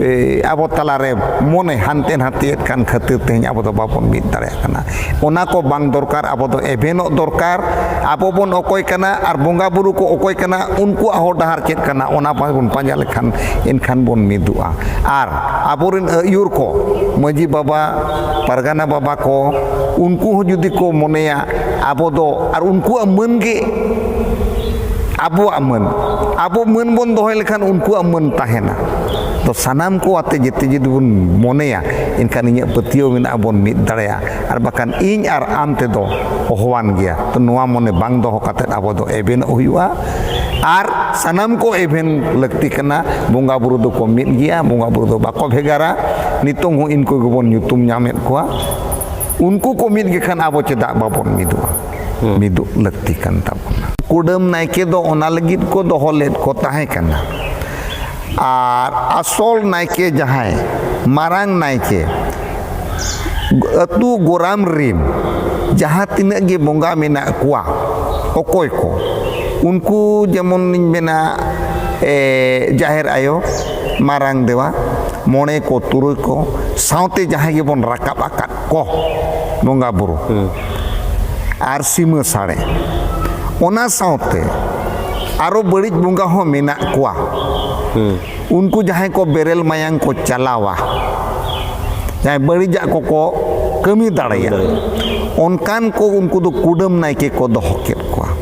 ᱮ, ᱟᱵᱚ ᱛᱟᱞᱟᱨᱮ ᱢᱚᱱᱮ ᱦᱟᱱᱛᱮ ᱱᱟᱛᱮᱭᱮᱫ ᱠᱟᱱ ᱠᱷᱟᱹᱛᱤᱨ ᱛᱮᱦᱮᱧ ᱟᱵᱚ ᱫᱚ ᱵᱟᱵᱚᱱ ᱢᱤᱫ ᱫᱟᱲᱮᱭᱟᱜ ᱠᱟᱱᱟ᱾ ᱚᱱᱟ ᱠᱚ ᱵᱟᱝ ᱫᱚᱨᱠᱟᱨ᱾ ᱟᱵᱚ ᱫᱚ ᱮᱵᱷᱮᱱᱚᱜ ᱫᱚᱨᱠᱟᱨ᱾ ᱟᱵᱚ ᱵᱚᱱ ᱚᱠᱚᱭ ᱠᱟᱱᱟ ᱟᱨ ᱵᱚᱸᱜᱟ ᱵᱩᱨᱩ ᱠᱚ ᱚᱠᱚᱭ ᱠᱟᱱᱟ, ᱩᱱᱠᱩᱣᱟᱜ ᱦᱚᱨ ᱰᱟᱦᱟᱨ ᱪᱮᱫ ᱠᱟᱱᱟ, ᱚᱱᱟ ᱵᱚᱱ ᱯᱟᱸᱡᱟ ᱞᱮᱠᱷᱟᱱ ᱮᱱᱠᱷᱟᱱ ᱵᱚᱱ ᱢᱤᱫᱚᱜᱼᱟ᱾ ᱟᱨ ᱟᱵᱚᱨᱮᱱ ᱟᱹᱭᱩᱨ ᱠᱚ, ᱢᱟᱹᱡᱷᱤ ᱵᱟᱵᱟ, ᱯᱟᱨᱜᱟᱱᱟ ᱵᱟᱵᱟ ᱠᱚ, ᱩᱱᱠᱩ ᱦᱚᱸ ᱡᱩᱫᱤ ᱠᱚ ᱢᱚᱱᱮᱭᱟ ᱟᱵᱚ ᱫᱚ, ᱟᱨ ᱩᱱᱠᱩᱣᱟᱜ ᱢᱟᱹᱱ ᱜᱮ ᱟᱵᱚᱣᱟᱜ ᱢᱟᱹᱱ, ᱟᱵᱚ ᱢᱟᱹᱱ ᱵᱚᱱ ᱫᱚᱦᱚᱭ ᱞᱮᱠᱷᱟᱱ ᱩᱱᱠᱩᱣᱟᱜ ᱢᱟᱹᱱ ᱛᱟᱦᱮᱱᱟ᱾ ᱛᱚ ᱥᱟᱱᱟᱢ ᱠᱚ ᱟᱛᱮ ᱡᱮᱛᱮ ᱡᱩᱫᱤ ᱵᱚᱱ ᱢᱚᱱᱮᱭᱟ, ᱮᱱᱠᱷᱟᱱ ᱤᱧᱟᱹᱜ ᱯᱟᱹᱛᱭᱟᱹᱣ ᱢᱮᱱᱟᱜᱼᱟ ᱵᱚᱱ ᱢᱤᱫ ᱫᱟᱲᱮᱭᱟᱜᱼᱟ, ᱟᱨ ᱵᱟᱠᱷᱟᱱ ᱤᱧ ᱟᱨ ᱟᱢ ᱛᱮᱫᱚ ᱚᱦᱚᱣᱟᱱ ᱜᱮᱭᱟ᱾ ᱛᱚ ᱱᱚᱣᱟ ᱢᱚᱱᱮ ᱵᱟᱝ ᱫᱚᱦᱚ ᱠᱟᱛᱮᱫ ᱟᱵᱚ ᱫᱚ ᱮᱵᱷᱮᱱᱚᱜ ᱦᱩᱭᱩᱜᱼᱟ, ᱟᱨ ᱥᱟᱱᱟᱢ ᱠᱚ ᱮᱵᱷᱮᱱ ᱞᱟᱹᱠᱛᱤ ᱠᱟᱱᱟ᱾ ᱵᱚᱸᱜᱟ ᱵᱩᱨᱩ ᱫᱚᱠᱚ ᱢᱤᱫ ᱜᱮᱭᱟ, ᱵᱚᱸᱜᱟ ᱵᱩᱨᱩ ᱫᱚ ᱵᱟᱠᱚ ᱵᱷᱮᱜᱟᱨᱟ᱾ ᱱᱤᱛᱚᱝ ᱦᱚᱸ ᱤᱱᱠᱩ ᱜᱮᱵᱚᱱ ᱧᱩᱛᱩᱢ ᱧᱟᱢᱮᱫ ᱠᱚᱣᱟ᱾ ᱩᱱᱠᱩ ᱠᱚ ᱢᱤᱫ ᱜᱮᱠᱷᱟᱱ ᱟᱵᱚ ᱪᱮᱫᱟᱜ ᱵᱟᱵᱚᱱ ᱢᱤᱫᱚᱜᱼᱟ? ᱢᱤᱫᱚᱜ ᱞᱟᱹᱠᱛᱤ ᱠᱟᱱ ᱛᱟᱵᱚᱱᱟ᱾ ᱠᱩᱰᱟᱹᱢ ᱱᱟᱭᱠᱮ ᱫᱚ ᱚᱱᱟ ᱞᱟᱹᱜᱤᱫ ᱠᱚ ᱫᱚᱦᱚ ᱞᱮᱫ ᱠᱚ ᱛᱟᱦᱮᱸ ᱠᱟᱱᱟ᱾ ᱟᱨ ᱟᱥᱚᱞ ᱱᱟᱭᱠᱮ ᱡᱟᱦᱟᱸᱭ, ᱢᱟᱨᱟᱝ ᱱᱟᱭᱠᱮ, ᱟᱹᱛᱩ ᱜᱚᱨᱟᱢ ᱨᱤᱱ ᱡᱟᱦᱟᱸ ᱛᱤᱱᱟᱹᱜ ᱜᱮ ᱵᱚᱸᱜᱟ ᱢᱮᱱᱟᱜ ᱠᱚᱣᱟ, ᱚᱠᱚᱭ ᱠᱚ, ᱩᱱᱠᱩ ᱡᱮᱢᱚᱱ ᱞᱤᱧ ᱢᱮᱱᱟ, ᱮ, ᱡᱟᱦᱮᱨ ᱟᱭᱳ, ᱢᱟᱨᱟᱝ ᱫᱮᱣᱟ, ᱢᱚᱬᱮ ᱠᱚ, ᱛᱩᱨᱩᱭ ᱠᱚ, ᱥᱟᱶᱛᱮ ᱡᱟᱦᱟᱸᱭ ᱜᱮᱵᱚᱱ ᱨᱟᱠᱟᱵ ᱟᱠᱟᱫ ᱠᱚ ᱵᱚᱸᱜᱟ ᱵᱩᱨᱩ, ᱟᱨ ᱥᱤᱢᱟᱹ ᱥᱟᱲᱮ, ᱚᱱᱟ ᱥᱟᱶᱛᱮ ᱟᱨᱚ ᱵᱟᱹᱲᱤᱡ ᱵᱚᱸᱜᱟ ᱦᱚᱸ ᱢᱮᱱᱟᱜ ᱠᱚᱣᱟ᱾ ᱩᱱᱠᱩ ᱡᱟᱦᱟᱸᱭ ᱠᱚ ᱵᱮᱨᱮᱞ ᱢᱟᱭᱟᱝ ᱠᱚ ᱪᱟᱞᱟᱣᱟ, ᱡᱟᱦᱟᱸᱭ ᱵᱟᱹᱲᱤᱡᱟᱜ ᱠᱚᱠᱚ ᱠᱟᱹᱢᱤ ᱫᱟᱲᱮᱭᱟᱜᱼᱟ, ᱚᱱᱠᱟᱱ ᱠᱚ, ᱩᱱᱠᱩ ᱫᱚ ᱠᱩᱰᱟᱹᱢ ᱱᱟᱭᱠᱮ ᱠᱚ ᱫᱚᱦᱚ ᱠᱮᱫ ᱠᱚᱣᱟ᱾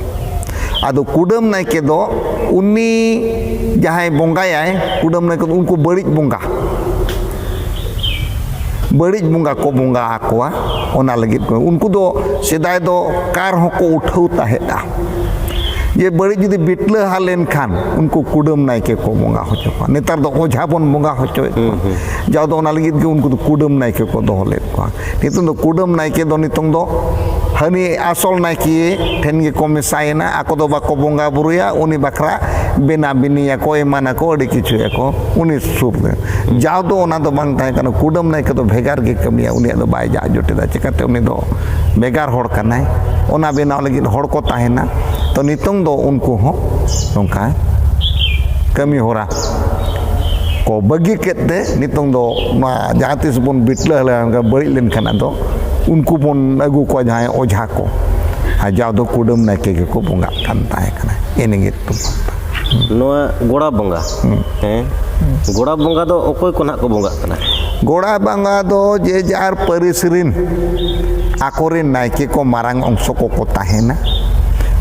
ᱟᱫᱚ ᱠᱩᱰᱟᱹᱢ ᱱᱟᱭᱠᱮ ᱫᱚ ᱩᱱᱤ ᱡᱟᱦᱟᱸᱭ ᱵᱚᱸᱜᱟᱭᱟᱭ, ᱠᱩᱰᱟᱹᱢ ᱱᱟᱭᱠᱮ ᱫᱚ ᱩᱱᱠᱩ ᱵᱟᱹᱲᱤᱡ ᱵᱚᱸᱜᱟ, ᱵᱟᱹᱲᱤᱡ ᱵᱚᱸᱜᱟ ᱠᱚ ᱵᱚᱸᱜᱟ ᱟᱠᱚᱣᱟ᱾ ᱚᱱᱟ ᱞᱟᱹᱜᱤᱫ ᱠᱚ, ᱩᱱᱠᱩ ᱫᱚ ᱥᱮᱫᱟᱭ ᱫᱚ ᱠᱟᱨ ᱦᱚᱸᱠᱚ ᱩᱴᱷᱟᱹᱣ ᱛᱟᱦᱮᱸᱫᱼᱟ᱾ ᱡᱮ ᱵᱟᱹᱲᱤᱡ ᱡᱩᱫᱤ ᱵᱤᱴᱞᱟᱹᱦᱟ ᱞᱮᱱᱠᱷᱟᱱ, ᱩᱱᱠᱩ ᱠᱩᱰᱟᱹᱢ ᱱᱟᱭᱠᱮ ᱠᱚ ᱵᱚᱸᱜᱟ ᱦᱚᱪᱚ ᱠᱚᱣᱟ᱾ ᱱᱮᱛᱟᱨ ᱫᱚ ᱚᱡᱷᱟ ᱵᱚᱱ ᱵᱚᱸᱜᱟ ᱦᱚᱪᱚᱭᱮᱫ ᱠᱚᱣᱟ᱾ ᱦᱩᱸ, ᱦᱩᱸ᱾ ᱡᱟᱣ ᱫᱚ ᱚᱱᱟ ᱞᱟᱹᱜᱤᱫ ᱜᱮ ᱩᱱᱠᱩ ᱫᱚ ᱠᱩᱰᱟᱹᱢ ᱱᱟᱭᱠᱮ ᱠᱚ ᱫᱚᱦᱚ ᱞᱮᱫ ᱠᱚᱣᱟ᱾ ᱱᱤᱛᱚᱝ ᱫᱚ ᱠᱩᱰᱟᱹᱢ ᱱᱟᱭᱠᱮ ᱫᱚ ᱱᱤᱛᱚᱝ ᱫᱚ ᱦᱟᱹᱱᱤ ᱟᱥᱚᱞ ᱱᱟᱭᱠᱮ ᱴᱷᱮᱱ ᱜᱮᱠᱚ ᱢᱮᱥᱟᱭᱮᱱᱟ᱾ ᱟᱠᱚ ᱫᱚ ᱵᱟᱠᱚ ᱵᱚᱸᱜᱟ ᱵᱩᱨᱩᱭᱟ, ᱩᱱᱤ ᱵᱟᱠᱷᱨᱟ ᱵᱮᱱᱟ ᱵᱤᱱᱤᱭᱟᱠᱚ, ᱮᱢᱟᱱᱟᱠᱚ, ᱟᱹᱰᱤ ᱠᱤᱪᱷᱩᱭᱟᱠᱚ᱾ ᱩᱱᱤ ᱥᱩᱨ ᱨᱮ ᱡᱟᱣ ᱫᱚ ᱚᱱᱟ ᱫᱚ ᱵᱟᱝ ᱛᱟᱦᱮᱸ ᱠᱟᱱᱟ᱾ ᱠᱩᱰᱟᱹᱢ ᱱᱟᱭᱠᱮ ᱫᱚ ᱵᱷᱮᱜᱟᱨ ᱜᱮ ᱠᱟᱹᱢᱤᱭᱟ, ᱩᱱᱤᱭᱟᱜ ᱫᱚ ᱵᱟᱭ ᱡᱟᱜ ᱡᱚᱴᱮᱫᱟ᱾ ᱪᱤᱠᱟᱹᱛᱮ? ᱩᱱᱤ ᱫᱚ ᱵᱷᱮᱜᱟᱨ ᱦᱚᱲ ᱠᱟᱱᱟᱭ᱾ ᱚᱱᱟ ᱵᱮᱱᱟᱣ ᱞᱟᱹᱜᱤᱫ ᱦᱚᱲ ᱠᱚ ᱛᱟᱦᱮᱱᱟ᱾ ᱛᱚ ᱱᱤᱛᱚᱝ ᱫᱚ ᱩᱱᱠᱩ ᱦᱚᱸ ᱱᱚᱝᱠᱟ ᱠᱟᱹᱢᱤ ᱦᱚᱨᱟ ᱠᱚ ᱵᱟᱹᱜᱤ ᱠᱮᱫ ᱛᱮ ᱱᱤᱛᱚᱝ ᱫᱚ ᱱᱚᱣᱟ ᱡᱟᱦᱟᱸ ᱛᱤᱥ ᱵᱚᱱ ᱵᱤᱴᱞᱟᱹ ᱦᱟᱞᱟᱝ ᱵᱟᱹᱲᱤᱡ ᱞᱮᱱᱠᱷᱟᱱ ᱟᱫᱚ ᱩᱱᱠᱩ ᱵᱚᱱ ᱟᱹᱜᱩ ᱠᱚᱣᱟ ᱡᱟᱦᱟᱸᱭ ᱚᱡᱷᱟ ᱠᱚ᱾ ᱟᱨ ᱡᱟᱣ ᱫᱚ ᱠᱩᱰᱟᱹᱢ ᱱᱟᱭᱠᱮ ᱜᱮᱠᱚ ᱵᱚᱸᱜᱟᱜ ᱠᱟᱱ ᱛᱟᱦᱮᱸ ᱠᱟᱱᱟ᱾ ᱤᱱᱟᱹᱜᱮ ᱛᱚᱯᱷᱟᱛ᱾ ᱱᱚᱣᱟ ᱜᱚᱲᱟ ᱵᱚᱸᱜᱟ, ᱦᱮᱸ, ᱜᱚᱲᱟ ᱵᱚᱸᱜᱟ ᱫᱚ ᱚᱠᱚᱭ ᱠᱚ ᱱᱟᱦᱟᱜ ᱠᱚ ᱵᱚᱸᱜᱟᱜ ᱠᱟᱱᱟ? ᱜᱚᱲᱟ ᱵᱚᱸᱜᱟ ᱫᱚ ᱡᱮ ᱡᱟᱦᱟᱨ ᱯᱟᱹᱨᱤᱥ ᱨᱤᱱ ᱟᱠᱚᱨᱮᱱ ᱱᱟᱭᱠᱮ ᱠᱚ, ᱢᱟᱨᱟᱝ ᱚᱝᱥᱚ ᱠᱚᱠᱚ ᱛᱟᱦᱮᱱᱟ᱾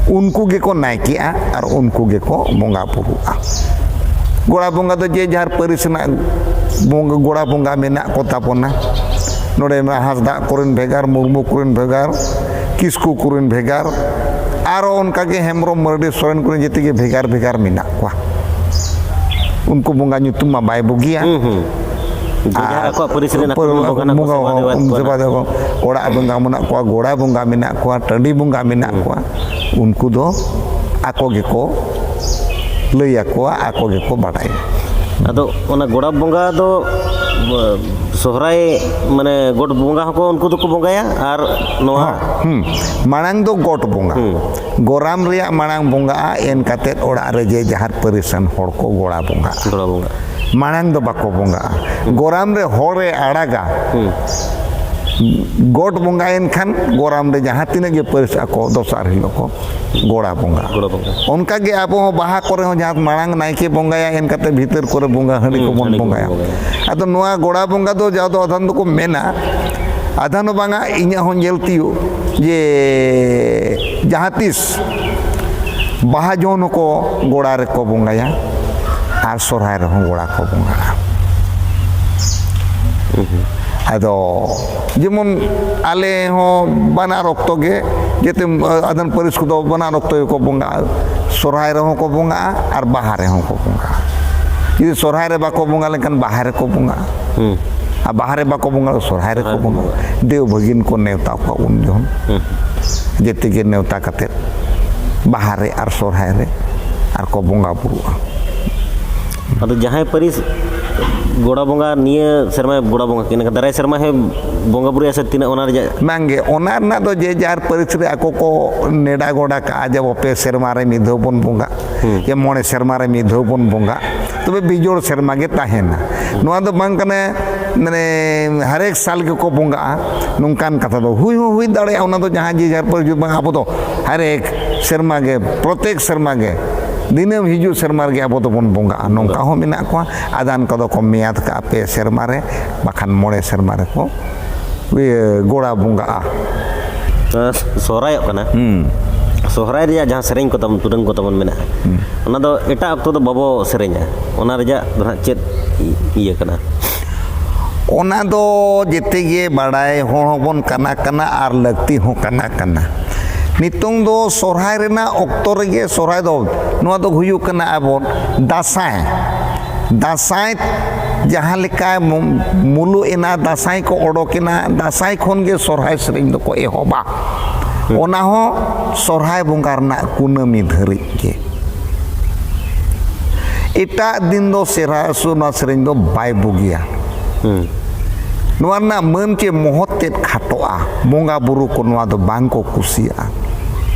ᱩᱱᱠᱩ ᱜᱮᱠᱚ ᱱᱟᱭᱠᱮᱜᱼᱟ ᱟᱨ ᱩᱱᱠᱩ ᱜᱮᱠᱚ ᱵᱚᱸᱜᱟ ᱵᱩᱨᱩᱜᱼᱟ᱾ ᱜᱚᱲᱟ ᱵᱚᱸᱜᱟ ᱫᱚ ᱡᱮ ᱡᱟᱦᱟᱨ ᱯᱟᱹᱨᱤᱥ ᱨᱮᱱᱟᱜ ᱵᱚᱸᱜᱟ, ᱜᱚᱲᱟ ᱵᱚᱸᱜᱟ ᱢᱮᱱᱟᱜ ᱠᱚ ᱛᱟᱵᱚᱱᱟ᱾ ᱱᱚᱰᱮ ᱢᱟ ᱦᱟᱸᱥᱫᱟᱜ ᱠᱚᱨᱮᱱ ᱵᱷᱮᱜᱟᱨ, ᱢᱩᱨᱢᱩ ᱠᱚᱨᱮᱱ ᱵᱷᱮᱜᱟᱨ, ᱠᱤᱥᱠᱩ ᱠᱚᱨᱮᱱ ᱵᱷᱮᱜᱟᱨ, ᱟᱨᱚ ᱚᱱᱠᱟᱜᱮ ᱦᱮᱢᱵᱨᱚᱢ, ᱢᱟᱹᱨᱰᱤ, ᱥᱚᱨᱮᱱ ᱠᱚᱨᱮᱱ ᱡᱮᱛᱮ ᱜᱮ ᱵᱷᱮᱜᱟᱨ ᱵᱷᱮᱜᱟᱨ ᱢᱮᱱᱟᱜ ᱠᱚᱣᱟ᱾ ᱩᱱᱠᱩ ᱵᱚᱸᱜᱟ ᱧᱩᱛᱩᱢ ᱢᱟ ᱵᱟᱭ ᱵᱩᱜᱤᱭᱟ᱾ ᱦᱩᱸ, ᱦᱩᱸ᱾ ᱡᱮ ᱡᱟᱦᱟᱸ ᱟᱨ ᱟᱠᱚᱣᱟᱜ ᱯᱟᱹᱨᱤᱥ ᱨᱮᱱ ᱟᱠᱚ ᱨᱮᱱ ᱵᱚᱸᱜᱟ ᱱᱟᱦᱟᱜ ᱠᱚ ᱵᱚᱸᱜᱟ ᱥᱮᱵᱟ ᱫᱮᱣᱟᱭᱮᱫ ᱠᱚᱣᱟ ᱥᱮᱵᱟ ᱱᱟᱦᱟᱜ᱾ ᱫᱮᱣᱟ ᱠᱚ, ᱚᱲᱟᱜ ᱵᱚᱸᱜᱟ ᱢᱮᱱᱟᱜ ᱠᱚᱣᱟ, ᱜᱚᱲᱟ ᱵᱚᱸᱜᱟ ᱢᱮᱱᱟᱜ ᱠᱚᱣᱟ, ᱴᱟᱺᱰᱤ ᱵᱚᱸᱜᱟ ᱢᱮᱱᱟᱜ ᱦᱩᱸ᱾ ᱠᱚᱣᱟ, ᱩᱱᱠᱩ ᱫᱚ ᱟᱠᱚ ᱜᱮᱠᱚ ᱞᱟᱹᱭ ᱟᱠᱚᱣᱟ, ᱟᱠᱚ ᱜᱮᱠᱚ ᱵᱟᱰᱟᱭᱟ᱾ ᱟᱫᱚ ᱚᱱᱟ ᱜᱚᱲᱟ ᱵᱚᱸᱜᱟ ᱫᱚ, ᱥᱚᱦᱨᱟᱭ, ᱢᱟᱱᱮ, ᱜᱚᱴ ᱵᱚᱸᱜᱟ ᱦᱚᱸᱠᱚ, ᱩᱱᱠᱩ ᱫᱚᱠᱚ ᱵᱚᱸᱜᱟᱭᱟ, ᱟᱨ ᱱᱚᱣᱟ ᱦᱮᱸ, ᱦᱩᱸ᱾ ᱢᱟᱲᱟᱝ ᱫᱚ ᱜᱚᱴ ᱵᱚᱸᱜᱟ᱾ ᱦᱩᱸ᱾ ᱜᱚᱨᱟᱢ ᱨᱮᱭᱟᱜ ᱢᱟᱲᱟᱝ ᱵᱚᱸᱜᱟᱜᱼᱟ, ᱮᱱ ᱠᱟᱛᱮᱫ ᱚᱲᱟᱜ ᱨᱮ ᱡᱮ ᱡᱟᱦᱟᱨ ᱯᱟᱹᱨᱤᱥᱟᱱ ᱦᱚᱲ ᱠᱚ ᱜᱚᱲᱟ ᱵᱚᱸᱜᱟᱜᱼᱟ᱾ ᱜᱚᱲᱟ ᱵᱚᱸᱜᱟ᱾ ᱢᱟᱲᱟᱝ ᱫᱚ ᱵᱟᱠᱚ ᱵᱚᱸᱜᱟᱜᱼᱟ᱾ ᱜᱚᱨᱟᱢ ᱨᱮ ᱦᱚᱲᱮ ᱟᱲᱟᱜᱟ, ᱦᱩᱸ᱾ ᱜᱚᱴ ᱵᱚᱸᱜᱟᱭᱮᱱ ᱠᱷᱟᱱ ᱜᱚᱨᱟᱢ ᱨᱮ ᱡᱟᱦᱟᱸ ᱛᱤᱱᱟᱹᱜ ᱜᱮ ᱯᱟᱹᱨᱤᱥ ᱟᱠᱚ, ᱫᱚᱥᱟᱨ ᱦᱤᱞᱳᱜ ᱠᱚ ᱜᱚᱲᱟ ᱵᱚᱸᱜᱟ᱾ ᱜᱚᱲᱟ ᱵᱚᱸᱜᱟ᱾ ᱚᱱᱠᱟ ᱜᱮ ᱟᱵᱚ ᱦᱚᱸ ᱵᱟᱦᱟ ᱠᱚᱨᱮ ᱦᱚᱸ ᱡᱟᱦᱟᱸ ᱢᱟᱲᱟᱝ ᱱᱟᱭᱠᱮ ᱵᱚᱸᱜᱟᱭᱟ, ᱮᱱ ᱠᱟᱛᱮ ᱵᱷᱤᱛᱟᱹᱨ ᱠᱚᱨᱮ ᱵᱚᱸᱜᱟ ᱦᱟᱺᱰᱤ ᱦᱩᱸ, ᱠᱚᱵᱚᱱ ᱦᱟᱺᱰᱤ ᱠᱚᱵᱚᱱ ᱵᱚᱸᱜᱟᱭᱟ᱾ ᱵᱚᱸᱜᱟᱭᱟ᱾ ᱟᱫᱚ ᱱᱚᱣᱟ ᱜᱚᱲᱟ ᱵᱚᱸᱜᱟ ᱫᱚ ᱡᱟᱦᱟᱸ ᱫᱚ ᱟᱫᱷᱟᱱ ᱫᱚᱠᱚ ᱢᱮᱱᱟ, ᱟᱫᱷᱟᱱ ᱦᱚᱸ ᱵᱟᱝᱟ, ᱤᱧᱟᱹᱜ ᱦᱚᱸ ᱧᱮᱞ ᱛᱤᱭᱳᱜ ᱡᱮ ᱡᱟᱦᱟᱸ ᱛᱤᱥ ᱵᱟᱦᱟ ᱡᱚᱦᱚᱱ ᱦᱚᱸᱠᱚ ᱜᱚᱲᱟ ᱨᱮᱠᱚ ᱵᱚᱸᱜᱟᱭᱟ ᱟᱨ ᱥᱚᱨᱦᱟᱭ ᱨᱮᱦᱚᱸ ᱜᱚᱲᱟ ᱠᱚ ᱵᱚᱸᱜᱟᱜᱼᱟ᱾ ᱟᱫᱚ ᱡᱮᱢᱚᱱ ᱟᱞᱮ ᱦᱚᱸ ᱵᱟᱱᱟᱨ ᱚᱠᱛᱚ ᱜᱮ, ᱡᱮᱛᱮ ᱟᱫᱷᱟᱱ ᱯᱟᱹᱨᱤᱥ ᱠᱚᱫᱚ ᱵᱟᱱᱟᱨ ᱚᱠᱛᱚ ᱜᱮᱠᱚ ᱵᱚᱸᱜᱟᱜᱼᱟ᱾ ᱥᱚᱨᱦᱟᱭ ᱨᱮᱦᱚᱸ ᱠᱚ ᱵᱚᱸᱜᱟᱜᱼᱟ ᱟᱨ ᱵᱟᱦᱟ ᱨᱮᱦᱚᱸ ᱠᱚ ᱵᱚᱸᱜᱟᱜᱼᱟ᱾ ᱡᱩᱫᱤ ᱥᱚᱨᱦᱟᱭ ᱨᱮ ᱵᱟᱠᱚ ᱵᱚᱸᱜᱟ ᱞᱮᱱᱠᱷᱟᱱ ᱵᱟᱦᱟ ᱨᱮᱠᱚ ᱵᱚᱸᱜᱟᱜᱼᱟ᱾ ᱦᱩᱸ᱾ ᱟᱨ ᱵᱟᱦᱟ ᱨᱮ ᱵᱟᱠᱚ ᱵᱚᱸᱜᱟ, ᱥᱚᱨᱦᱟᱭ ᱨᱮᱠᱚ ᱥᱚᱨᱦᱟᱭ ᱨᱮᱠᱚ ᱵᱚᱸᱜᱟ᱾ ᱵᱚᱸᱜᱟ᱾ ᱫᱮᱣ ᱵᱷᱟᱹᱜᱤᱱ ᱠᱚ ᱱᱮᱣᱛᱟ ᱠᱚᱣᱟ ᱩᱱ ᱡᱚᱠᱷᱚᱱ᱾ ᱦᱩᱸ᱾ ᱡᱮᱛᱮ ᱜᱮ ᱱᱮᱣᱛᱟ ᱠᱟᱛᱮᱫ ᱵᱟᱦᱟ ᱨᱮ ᱟᱨ ᱥᱚᱨᱦᱟᱭ ᱨᱮ ᱟᱨ ᱠᱚ ᱵᱚᱸᱜᱟ ᱵᱩᱨᱩᱜᱼᱟ᱾ ᱟᱫᱚ ᱡᱟᱦᱟᱸᱭ ᱯᱟᱹᱨᱤᱥ ᱜᱚᱲᱟ ᱵᱚᱸᱜᱟ ᱱᱤᱭᱟᱹ ᱥᱮᱨᱢᱟᱭ ᱜᱚᱲᱟ ᱵᱚᱸᱜᱟ ᱠᱮᱫ, ᱮᱱᱠᱷᱟᱱ ᱫᱟᱨᱟᱭ ᱥᱮᱨᱢᱟ ᱦᱚᱸ ᱵᱚᱸᱜᱟ ᱵᱩᱨᱩᱭᱟ ᱥᱮ ᱛᱤᱱᱟᱹᱜ, ᱚᱱᱟ ᱨᱮᱭᱟᱜ? ᱵᱟᱝᱜᱮ, ᱚᱱᱟ ᱨᱮᱱᱟᱜ ᱫᱚ ᱡᱮ ᱡᱟᱨ ᱯᱟᱹᱨᱤᱥ ᱨᱮ ᱟᱠᱚ ᱠᱚ ᱱᱮᱰᱟ ᱜᱚᱰᱟ ᱠᱟᱜᱼᱟ ᱡᱮ ᱟᱵᱚ ᱯᱮ ᱥᱮᱨᱢᱟ ᱨᱮ ᱢᱤᱫ ᱫᱷᱟᱣ ᱵᱚᱱ ᱵᱚᱸᱜᱟ, ᱦᱩᱸ᱾ ᱡᱮ ᱢᱚᱬᱮ ᱥᱮᱨᱢᱟ ᱨᱮ ᱢᱤᱫ ᱫᱷᱟᱣ ᱵᱚᱱ ᱵᱚᱸᱜᱟ, ᱛᱚᱵᱮ ᱵᱤᱡᱳᱲ ᱥᱮᱨᱢᱟ ᱜᱮ ᱛᱟᱦᱮᱱᱟ᱾ ᱱᱚᱣᱟ ᱫᱚ ᱵᱟᱝ ᱠᱟᱱᱟ ᱢᱟᱱᱮ ᱦᱟᱨᱮᱠ ᱥᱟᱞ ᱜᱮᱠᱚ ᱵᱚᱸᱜᱟᱜᱼᱟ, ᱱᱚᱝᱠᱟᱱ ᱠᱟᱛᱷᱟ ᱫᱚ ᱦᱩᱭ ᱦᱚᱸ ᱦᱩᱭ ᱫᱟᱲᱮᱭᱟᱜᱼᱟ᱾ ᱚᱱᱟ ᱫᱚ ᱡᱟᱦᱟᱸ ᱡᱮ ᱡᱟᱨ ᱯᱟᱹᱨᱤᱥ, ᱵᱟᱝ, ᱟᱵᱚ ᱫᱚ ᱦᱟᱨᱮᱠ ᱥᱮᱨᱢᱟ ᱜᱮ, ᱯᱨᱚᱛᱮᱠ ᱥᱮᱨᱢᱟ ᱜᱮ, ᱫᱤᱱᱟᱹᱢ ᱦᱤᱡᱩᱜ ᱥᱮᱨᱢᱟ ᱨᱮᱜᱮ ᱟᱵᱚ ᱫᱚᱵᱚᱱ ᱵᱚᱸᱜᱟᱜᱼᱟ, ᱱᱚᱝᱠᱟ ᱦᱚᱸ ᱢᱮᱱᱟᱜ ᱠᱚᱣᱟ᱾ ᱟᱫᱷᱟᱱ ᱠᱚᱫᱚ ᱠᱚ ᱢᱮᱭᱟᱫ ᱠᱟᱜᱼᱟ ᱯᱮ ᱥᱮᱨᱢᱟ ᱨᱮ, ᱵᱟᱠᱷᱟᱱ ᱢᱚᱬᱮ ᱥᱮᱨᱢᱟ ᱨᱮᱠᱚ, ᱤᱭᱟᱹ, ᱜᱚᱲᱟ ᱵᱚᱸᱜᱟᱜᱼᱟ᱾ ᱟᱸ, ᱥᱚᱦᱨᱟᱭᱚᱜ ᱠᱟᱱᱟ᱾ ᱦᱩᱸ᱾ ᱥᱚᱦᱨᱟᱭ ᱨᱮᱭᱟᱜ ᱡᱟᱦᱟᱸ ᱥᱮᱨᱮᱧ ᱠᱚ ᱛᱟᱵᱚᱱ, ᱫᱩᱨᱟᱹᱝ ᱠᱚ ᱛᱟᱵᱚᱱ ᱢᱮᱱᱟᱜᱼᱟ, ᱦᱩᱸ᱾ ᱚᱱᱟ ᱫᱚ ᱮᱴᱟᱜ ᱚᱠᱛᱚ ᱫᱚ ᱵᱟᱵᱚ ᱥᱮᱨᱮᱧᱟ, ᱚᱱᱟ ᱨᱮᱭᱟᱜ ᱫᱚ ᱦᱟᱸᱜ ᱪᱮᱫ ᱤᱭᱟᱹ ᱠᱟᱱᱟ? ᱚᱱᱟ ᱫᱚ ᱡᱮᱛᱮ ᱜᱮ ᱵᱟᱲᱟᱭ ᱦᱚᱲ ᱦᱚᱸᱵᱚᱱ ᱠᱟᱱᱟ ᱠᱟᱱᱟ ᱟᱨ ᱞᱟᱹᱠᱛᱤ ᱦᱚᱸ ᱠᱟᱱᱟ ᱠᱟᱱᱟ᱾ ᱱᱤᱛᱚᱝ ᱫᱚ ᱥᱚᱦᱨᱟᱭ ᱨᱮᱱᱟᱜ ᱚᱠᱛᱚ ᱨᱮᱜᱮ ᱥᱚᱦᱨᱟᱭ ᱫᱚ, ᱱᱚᱣᱟ ᱫᱚ ᱦᱩᱭᱩᱜ ᱠᱟᱱᱟ ᱟᱵᱚ ᱫᱟᱸᱥᱟᱭ᱾ ᱫᱟᱸᱥᱟᱭ ᱡᱟᱦᱟᱸ ᱞᱮᱠᱟ ᱢᱩ-, ᱢᱩᱞᱩᱜ ᱮᱱᱟ, ᱫᱟᱸᱥᱟᱭ ᱠᱚ ᱚᱰᱚᱠ ᱮᱱᱟ, ᱫᱟᱸᱥᱟᱭ ᱠᱷᱚᱱ ᱜᱮ ᱥᱚᱦᱨᱟᱭ ᱥᱮᱨᱮᱧ ᱫᱚᱠᱚ ᱮᱦᱚᱵᱟ᱾ ᱦᱩᱸ᱾ ᱚᱱᱟ ᱦᱚᱸ ᱥᱚᱦᱨᱟᱭ ᱵᱚᱸᱜᱟ ᱨᱮᱱᱟᱜ ᱠᱩᱱᱟᱹᱢᱤ ᱫᱷᱟᱹᱨᱤᱡ ᱜᱮ᱾ ᱮᱴᱟᱜ ᱫᱤᱱ ᱫᱚ ᱥᱮᱨᱟ-, ᱥᱩ-, ᱱᱚᱣᱟ ᱥᱮᱨᱮᱧ ᱫᱚ ᱵᱟᱭ ᱵᱩᱜᱤᱭᱟ᱾ ᱦᱩᱸ᱾ ᱱᱚᱣᱟ ᱨᱮᱱᱟᱜ ᱢᱟᱹᱱ ᱪᱮ ᱢᱚᱦᱚᱛ ᱛᱮᱫ ᱠᱷᱟᱴᱚᱜᱼᱟ, ᱵᱚᱸᱜᱟ ᱵᱩᱨᱩ ᱠᱚ ᱱᱚᱣᱟ ᱫᱚ ᱵᱟᱝ ᱠᱚ ᱠᱩᱥᱤᱭᱟᱜᱼᱟ᱾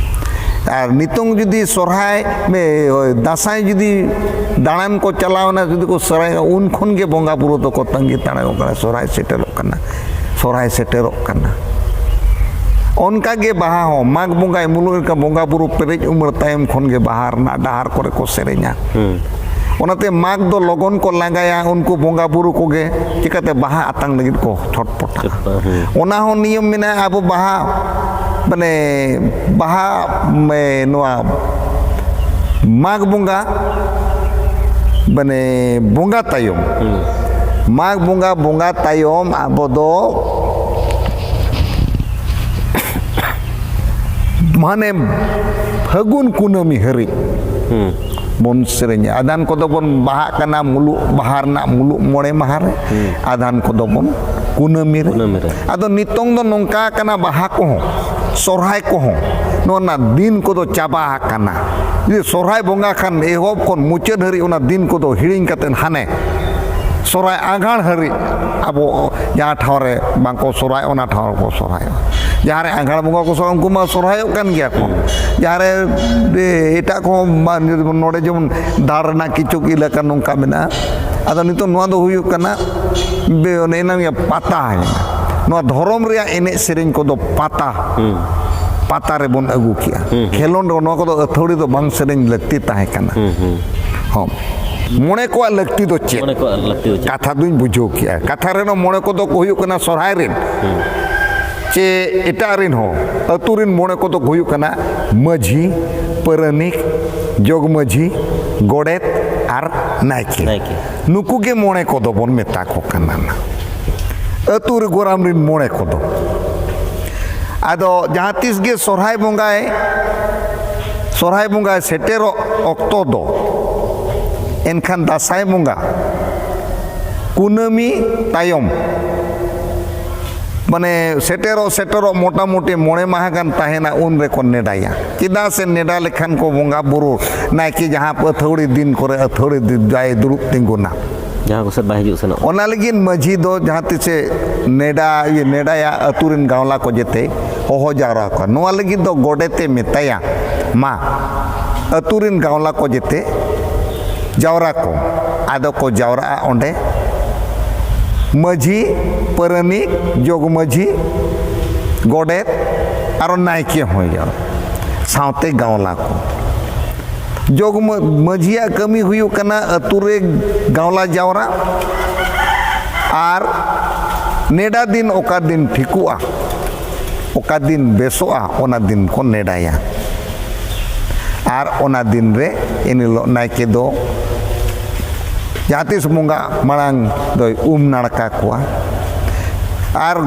ᱟᱨ ᱱᱤᱛᱚᱝ ᱡᱩᱫᱤ ᱥᱚᱨᱦᱟᱭ, ᱢᱮ-, ᱫᱟᱸᱥᱟᱭ ᱡᱩᱫᱤ ᱫᱟᱬᱟᱱ ᱠᱚ ᱪᱟᱞᱟᱣᱱᱟ, ᱡᱩᱫᱤ ᱠᱚ ᱥᱚᱨᱦᱟᱭ, ᱩᱱ ᱠᱷᱚᱱ ᱜᱮ ᱵᱚᱸᱜᱟ ᱵᱩᱨᱩ ᱫᱚᱠᱚ ᱛᱟᱺᱜᱤ ᱛᱟᱲᱟᱜᱚᱜ ᱠᱟᱱᱟ, ᱥᱚᱨᱦᱟᱭ ᱥᱮᱴᱮᱨᱚᱜ ᱠᱟᱱᱟ, ᱥᱚᱨᱦᱟᱭ ᱥᱮᱴᱮᱨᱚᱜ ᱠᱟᱱᱟ᱾ ᱚᱱᱠᱟ ᱜᱮ ᱵᱟᱦᱟ ᱦᱚᱸ, ᱢᱟᱜᱽ ᱵᱚᱸᱜᱟᱭ ᱢᱩᱞᱩᱜ ᱞᱮᱱᱠᱷᱟᱱ ᱵᱚᱸᱜᱟ ᱵᱩᱨᱩ ᱯᱮᱨᱮᱡ ᱩᱢᱮᱨ ᱛᱟᱭᱚᱢ ᱠᱷᱚᱱ ᱜᱮ ᱵᱟᱦᱟ ᱨᱮᱱᱟᱜ ᱰᱟᱦᱟᱨ ᱠᱚᱨᱮ ᱠᱚ ᱥᱮᱨᱮᱧᱟ᱾ ᱦᱩᱸ᱾ ᱚᱱᱟᱛᱮ ᱢᱟᱜᱽ ᱫᱚ ᱞᱚᱜᱚᱱ ᱠᱚ ᱞᱟᱸᱜᱟᱭᱟ ᱩᱱᱠᱩ ᱵᱚᱸᱜᱟ ᱵᱩᱨᱩ ᱠᱚᱜᱮ, ᱪᱤᱠᱟᱹᱛᱮ ᱵᱟᱦᱟ ᱟᱛᱟᱝ ᱞᱟᱹᱜᱤᱫ ᱠᱚ ᱪᱷᱚᱴᱯᱚᱴᱟ᱾ ᱦᱩᱸ᱾ ᱚᱱᱟ ᱦᱚᱸ ᱱᱤᱭᱚᱢ ᱢᱮᱱᱟᱜᱼᱟ, ᱟᱵᱚ ᱵᱟᱦᱟ, ᱢᱟᱱᱮ, ᱵᱟᱦᱟ, ᱢᱮ-, ᱱᱚᱣᱟ ᱢᱟᱜᱽ ᱵᱚᱸᱜᱟ, ᱢᱟᱱᱮ, ᱵᱚᱸᱜᱟ ᱛᱟᱭᱚᱢ, ᱦᱩᱸ᱾ ᱢᱟᱜᱽ ᱵᱚᱸᱜᱟ, ᱵᱚᱸᱜᱟ ᱛᱟᱭᱚᱢ ᱟᱵᱚ ᱫᱚ ᱢᱟᱱᱮ ᱯᱷᱟᱹᱜᱩᱱ ᱠᱩᱱᱟᱹᱢᱤ ᱦᱟᱹᱨᱤᱡ ᱵᱚᱱ ᱥᱮᱨᱮᱧᱟ᱾ ᱟᱫᱷᱟᱱ ᱠᱚᱫᱚ ᱵᱚᱱ ᱵᱟᱦᱟᱜ ᱠᱟᱱᱟ ᱢᱩᱞᱩᱜ ᱵᱟᱦᱟ ᱨᱮᱱᱟᱜ ᱢᱩᱞᱩᱜ ᱢᱚᱬᱮ ᱢᱟᱦᱟ ᱨᱮ, ᱟᱫᱷᱟᱱ ᱠᱚᱫᱚ ᱵᱚᱱ ᱠᱩᱱᱟᱹᱢᱤ ᱨᱮ᱾ ᱠᱩᱱᱟᱹᱢᱤ ᱨᱮ᱾ ᱟᱫᱚ ᱱᱤᱛᱚᱝ ᱫᱚ ᱱᱚᱝᱠᱟ ᱠᱟᱱᱟ, ᱵᱟᱦᱟ ᱠᱚᱦᱚᱸ, ᱥᱚᱨᱦᱟᱭ ᱠᱚᱦᱚᱸ, ᱱᱚᱣᱟ ᱨᱮᱱᱟᱜ ᱫᱤᱱ ᱠᱚᱫᱚ ᱪᱟᱵᱟ ᱟᱠᱟᱱᱟ᱾ ᱡᱩᱫᱤ ᱥᱚᱨᱦᱟᱭ ᱵᱚᱸᱜᱟ ᱠᱷᱟᱱ ᱮᱦᱚᱵ ᱠᱷᱚᱱ ᱢᱩᱪᱟᱹᱫ ᱦᱟᱹᱨᱤᱡ ᱚᱱᱟ ᱫᱤᱱ ᱠᱚᱫᱚ ᱦᱤᱲᱤᱧ ᱠᱟᱛᱮᱫ ᱦᱟᱱᱮ ᱥᱚᱨᱦᱟᱭ ᱟᱸᱜᱷᱟᱲ ᱦᱟᱹᱨᱤᱡ ᱟᱵᱚ ᱡᱟᱦᱟᱸ ᱴᱷᱟᱶ ᱨᱮ ᱵᱟᱝᱠᱚ ᱥᱚᱨᱦᱟᱭᱚᱜ, ᱚᱱᱟ ᱴᱷᱟᱶ ᱨᱮᱠᱚ ᱥᱚᱨᱦᱟᱭᱚᱜᱼᱟ᱾ ᱡᱟᱦᱟᱸ ᱨᱮ ᱟᱸᱜᱷᱟᱲ ᱵᱚᱸᱜᱟ ᱠᱚ ᱥᱚᱨᱦᱟᱭ, ᱩᱱᱠᱩ ᱢᱟ ᱥᱚᱨᱦᱟᱭᱚᱜ ᱠᱟᱱ ᱜᱮᱭᱟ ᱠᱚ᱾ ᱡᱟᱦᱟᱸ ᱨᱮ, ᱮ, ᱮᱴᱟᱜ ᱠᱚᱦᱚᱸ ᱢᱟ, ᱱᱚᱰᱮ ᱡᱮᱢᱚᱱ ᱫᱟᱲ ᱨᱮᱱᱟᱜ ᱠᱤᱪᱷᱩ ᱮᱞᱟᱠᱟ ᱱᱚᱝᱠᱟ ᱢᱮᱱᱟᱜᱼᱟ᱾ ᱟᱫᱚ ᱱᱤᱛᱚᱜ ᱱᱚᱣᱟ ᱫᱚ ᱦᱩᱭᱩᱜ ᱠᱟᱱᱟ, ᱵᱮ-, ᱚᱱᱮ ᱮᱱᱟᱝ ᱜᱮ ᱯᱟᱛᱟ ᱦᱩᱭᱱᱟ᱾ ᱱᱚᱣᱟ ᱫᱷᱚᱨᱚᱢ ᱨᱮᱭᱟᱜ ᱮᱱᱮᱡ ᱥᱮᱨᱮᱧ ᱠᱚᱫᱚ ᱯᱟᱛᱟ, ᱯᱟᱛᱟ ᱨᱮᱵᱚᱱ ᱟᱹᱜᱩ ᱠᱮᱜᱼᱟ᱾ ᱠᱷᱮᱞᱳᱸᱰ ᱱᱚᱣᱟ ᱠᱚᱫᱚ ᱟᱹᱛᱷᱟᱹᱲᱤ ᱫᱚ ᱵᱟᱝ ᱥᱮᱨᱮᱧ ᱞᱟᱹᱠᱛᱤ ᱛᱟᱦᱮᱸ ᱠᱟᱱᱟ᱾ ᱦᱚᱸ᱾ ᱢᱚᱬᱮ ᱠᱚᱣᱟᱜ ᱞᱟᱹᱠᱛᱤ ᱫᱚ ᱪᱮᱫ? ᱢᱚᱬᱮ ᱠᱚᱣᱟᱜ ᱞᱟᱹᱠᱛᱤ ᱫᱚ ᱪᱮᱫ? ᱠᱟᱛᱷᱟ ᱫᱩᱧ ᱵᱩᱡᱷᱟᱹᱣ ᱠᱮᱜᱼᱟ᱾ ᱠᱟᱛᱷᱟ ᱨᱮᱱ ᱢᱚᱬᱮ ᱠᱚᱫᱚ ᱠᱚ ᱦᱩᱭᱩᱜ ᱠᱟᱱᱟ ᱥᱚᱨᱦᱟᱭ ᱨᱮᱱ, ᱪᱮ ᱮᱴᱟᱜ ᱨᱮᱱ ᱦᱚᱸ᱾ ᱟᱹᱛᱩ ᱨᱮᱱ ᱢᱚᱬᱮ ᱠᱚᱫᱚ ᱠᱚ ᱦᱩᱭᱩᱜ ᱠᱟᱱᱟ ᱢᱟᱹᱡᱷᱤ, ᱯᱟᱨᱟᱱᱤᱠ, ᱡᱚᱜᱽ ᱢᱟᱹᱡᱷᱤ, ᱜᱚᱰᱮᱛ ᱟᱨ ᱱᱟᱭᱠᱮ᱾ ᱱᱟᱭᱠᱮ᱾ ᱱᱩᱠᱩ ᱜᱮ ᱢᱚᱬᱮ ᱠᱚᱫᱚ ᱵᱚᱱ ᱢᱮᱛᱟ ᱠᱚ ᱠᱟᱱᱟ᱾ ᱟᱹᱛᱩ ᱨᱮ ᱜᱚᱨᱟᱢ ᱨᱮᱱ ᱢᱚᱬᱮ ᱠᱚᱫᱚ᱾ ᱟᱫᱚ ᱡᱟᱦᱟᱸ ᱛᱤᱥ ᱜᱮ ᱥᱚᱨᱦᱟᱭ ᱵᱚᱸᱜᱟᱭ, ᱥᱚᱨᱦᱟᱭ ᱵᱚᱸᱜᱟᱭ ᱥᱮᱴᱮᱨᱚᱜ ᱚᱠᱛᱚ ᱫᱚ, ᱮᱱᱠᱷᱟᱱ ᱫᱟᱸᱥᱟᱭ ᱵᱚᱸᱜᱟ ᱠᱩᱱᱟᱹᱢᱤ ᱛᱟᱭᱚᱢ, ᱢᱟᱱᱮ ᱥᱮᱴᱮᱨᱚᱜ, ᱥᱮᱴᱮᱨᱚᱜ ᱢᱚᱴᱟᱢᱩᱴᱤ ᱢᱚᱬᱮ ᱢᱟᱦᱟ ᱜᱟᱱ ᱛᱟᱦᱮᱱᱟ, ᱩᱱ ᱨᱮᱠᱚ ᱱᱮᱰᱟᱭᱟ᱾ ᱪᱮᱫᱟᱜ ᱥᱮ ᱱᱮᱰᱟ ᱞᱮᱠᱷᱟᱱ ᱠᱚ ᱵᱚᱸᱜᱟ ᱵᱩᱨᱩ, ᱱᱟᱭᱠᱮ ᱡᱟᱦᱟᱸ ᱟᱹᱛᱷᱟᱹᱣᱲᱤ ᱫᱤᱱ ᱠᱚᱨᱮ ᱟᱹᱛᱷᱟᱹᱣᱲᱤ ᱫᱤᱱ ᱡᱟᱭ ᱫᱩᱲᱩᱵ ᱛᱤᱸᱜᱩᱱᱟ᱾ ᱡᱟᱦᱟᱸ ᱠᱚ ᱥᱮᱫ ᱵᱟᱭ ᱦᱤᱡᱩᱜ ᱥᱮᱱᱚᱜ᱾ ᱚᱱᱟ ᱞᱟᱹᱜᱤᱫ ᱢᱟᱹᱡᱷᱤ ᱫᱚ ᱡᱟᱦᱟᱸ ᱛᱤᱥᱮ ᱱᱮᱰᱟ, ᱤᱭᱟᱹ, ᱱᱮᱰᱟᱭᱟ, ᱟᱹᱛᱩ ᱨᱮᱱ ᱜᱟᱶᱞᱟ ᱠᱚ ᱡᱮᱛᱮ ᱦᱚᱦᱚ ᱡᱟᱣᱨᱟ ᱠᱚᱣᱟ᱾ ᱱᱚᱣᱟ ᱞᱟᱹᱜᱤᱫ ᱫᱚ ᱜᱚᱰᱮᱛᱮ ᱢᱮᱛᱟᱭᱟ, ᱢᱟ, ᱟᱹᱛᱩ ᱨᱮᱱ ᱜᱟᱶᱞᱟ ᱠᱚ ᱡᱮᱛᱮ ᱡᱟᱣᱨᱟ ᱠᱚ᱾ ᱟᱫᱚ ᱠᱚ ᱡᱟᱣᱨᱟᱜᱼᱟ ᱚᱸᱰᱮ᱾ ᱢᱟᱹᱡᱷᱤ, ᱯᱟᱨᱟᱱᱤᱠ, ᱡᱚᱜᱽ ᱢᱟᱹᱡᱷᱤ, ᱜᱚᱰᱮᱛ, ᱟᱨᱚ ᱱᱟᱭᱠᱮ ᱦᱚᱸᱭ ᱡᱟᱣᱨᱟ, ᱥᱟᱶᱛᱮ ᱜᱟᱶᱞᱟ ᱠᱚ᱾ ᱡᱚᱜᱽ ᱢᱟᱹ-, ᱢᱟᱹᱡᱷᱤᱭᱟᱜ ᱠᱟᱹᱢᱤ ᱦᱩᱭᱩᱜ ᱠᱟᱱᱟ ᱟᱹᱛᱩ ᱨᱮ ᱜᱟᱶᱞᱟ ᱡᱟᱣᱨᱟ ᱟᱨ ᱱᱮᱰᱟ ᱫᱤᱱ ᱚᱠᱟ ᱫᱤᱱ ᱴᱷᱤᱠᱚᱜᱼᱟ, ᱚᱠᱟ ᱫᱤᱱ ᱵᱮᱥᱚᱜᱼᱟ, ᱚᱱᱟ ᱫᱤᱱ ᱠᱚ ᱱᱮᱰᱟᱭᱟ᱾ ᱟᱨ ᱚᱱᱟ ᱫᱤᱱ ᱨᱮ ᱮᱱ ᱦᱤᱞᱳᱜ ᱱᱟᱭᱠᱮ ᱫᱚ ᱡᱟᱦᱟᱸ ᱛᱤᱥ ᱵᱚᱸᱜᱟ ᱢᱟᱲᱟᱝ ᱫᱚᱭ ᱩᱢ ᱱᱟᱲᱠᱟ ᱠᱚᱣᱟ᱾ ᱟᱨ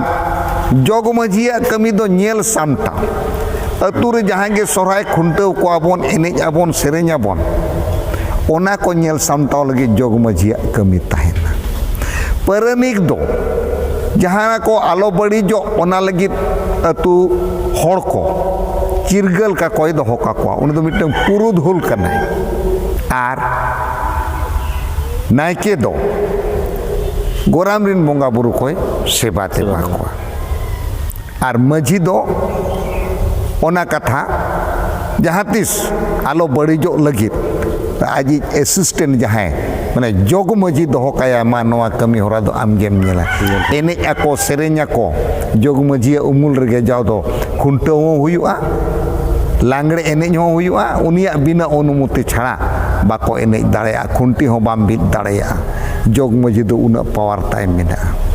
ᱡᱚᱜᱽ ᱢᱟᱹᱡᱷᱤᱭᱟᱜ ᱠᱟᱹᱢᱤ ᱫᱚ ᱧᱮᱞ ᱥᱟᱢᱴᱟᱣ᱾ ᱟᱹᱛᱩ ᱨᱮ ᱡᱟᱦᱟᱸᱭ ᱜᱮ ᱥᱚᱦᱨᱟᱭ ᱠᱷᱩᱱᱴᱟᱹᱣ ᱠᱚᱣᱟ ᱵᱚᱱ, ᱮᱱᱮᱡ ᱟᱵᱚᱱ, ᱥᱮᱨᱮᱧ ᱟᱵᱚᱱ, ᱚᱱᱟ ᱠᱚ ᱧᱮᱞ ᱥᱟᱢᱴᱟᱣ ᱞᱟᱹᱜᱤᱫ ᱡᱚᱜᱽ ᱢᱟᱹᱡᱷᱤᱭᱟᱜ ᱠᱟᱹᱢᱤ ᱛᱟᱦᱮᱱᱟ᱾ ᱯᱟᱨᱟᱱᱤᱠ ᱫᱚ ᱡᱟᱦᱟᱸ ᱠᱚ ᱟᱞᱚ ᱵᱟᱹᱲᱤᱡᱚᱜ, ᱚᱱᱟ ᱞᱟᱹᱜᱤᱫ ᱟᱹᱛᱩ ᱦᱚᱲ ᱠᱚ ᱪᱤᱨᱜᱟᱹᱞ ᱠᱟᱠᱚᱭ ᱫᱚᱦᱚ ᱠᱟᱠᱚᱣᱟ᱾ ᱩᱱᱤ ᱫᱚ ᱢᱤᱫᱴᱟᱝ ᱯᱩᱨᱩᱫᱷᱩᱞ ᱠᱟᱱᱟᱭ᱾ ᱟᱨ ᱱᱟᱭᱠᱮ ᱫᱚ ᱜᱚᱨᱟᱢ ᱨᱤᱱ ᱵᱚᱸᱜᱟ ᱵᱩᱨᱩ ᱠᱚᱭ ᱥᱮᱵᱟ ᱫᱮᱵᱟ ᱠᱚᱣᱟ᱾ ᱟᱨ ᱢᱟᱹᱡᱷᱤ ᱫᱚ ᱚᱱᱟ ᱠᱟᱛᱷᱟ ᱡᱟᱦᱟᱸ ᱛᱤᱥ ᱟᱞᱚ ᱵᱟᱹᱲᱤᱡᱚᱜ ᱞᱟᱹᱜᱤᱫ ᱟᱡᱤᱡ ᱮᱥᱤᱥᱴᱮᱱᱴ ᱡᱟᱦᱟᱸᱭ, ᱢᱟᱱᱮ, ᱡᱚᱜᱽ ᱢᱟᱹᱡᱷᱤ ᱫᱚᱦᱚ ᱠᱟᱭᱟ, ᱢᱟ, ᱱᱚᱣᱟ ᱠᱟᱹᱢᱤ ᱦᱚᱨᱟ ᱫᱚ ᱟᱢ ᱜᱮᱢ ᱧᱮᱞᱟ᱾ ᱧᱮᱞ᱾ ᱮᱱᱮᱡ ᱟᱠᱚ, ᱥᱮᱨᱮᱧ ᱟᱠᱚ, ᱡᱚᱜᱽ ᱢᱟᱹᱡᱷᱤᱭᱟᱜ ᱩᱢᱩᱞ ᱨᱮᱜᱮ ᱡᱟᱣ ᱫᱚ ᱠᱷᱩᱱᱴᱟᱹᱣ ᱦᱚᱸ ᱦᱩᱭᱩᱜᱼᱟ, ᱞᱟᱜᱽᱬᱮ ᱮᱱᱮᱡ ᱦᱚᱸ ᱦᱩᱭᱩᱜᱼᱟ᱾ ᱩᱱᱤᱭᱟᱜ ᱵᱤᱱᱟᱹ ᱚᱱᱩᱢᱚᱛᱤ ᱪᱷᱟᱲᱟ ᱵᱟᱠᱚ ᱮᱱᱮᱡ ᱫᱟᱲᱮᱭᱟᱜᱼᱟ, ᱠᱷᱩᱱᱴᱤ ᱦᱚᱸ ᱵᱟᱢ ᱵᱤᱫ ᱫᱟᱲᱮᱭᱟᱜᱼᱟ᱾ ᱡᱚᱜᱽ ᱢᱟᱹᱡᱷᱤ ᱫᱚ ᱩᱱᱟᱹᱜ ᱯᱟᱣᱟᱨ ᱛᱟᱭ ᱢᱮᱱᱟᱜᱼᱟ᱾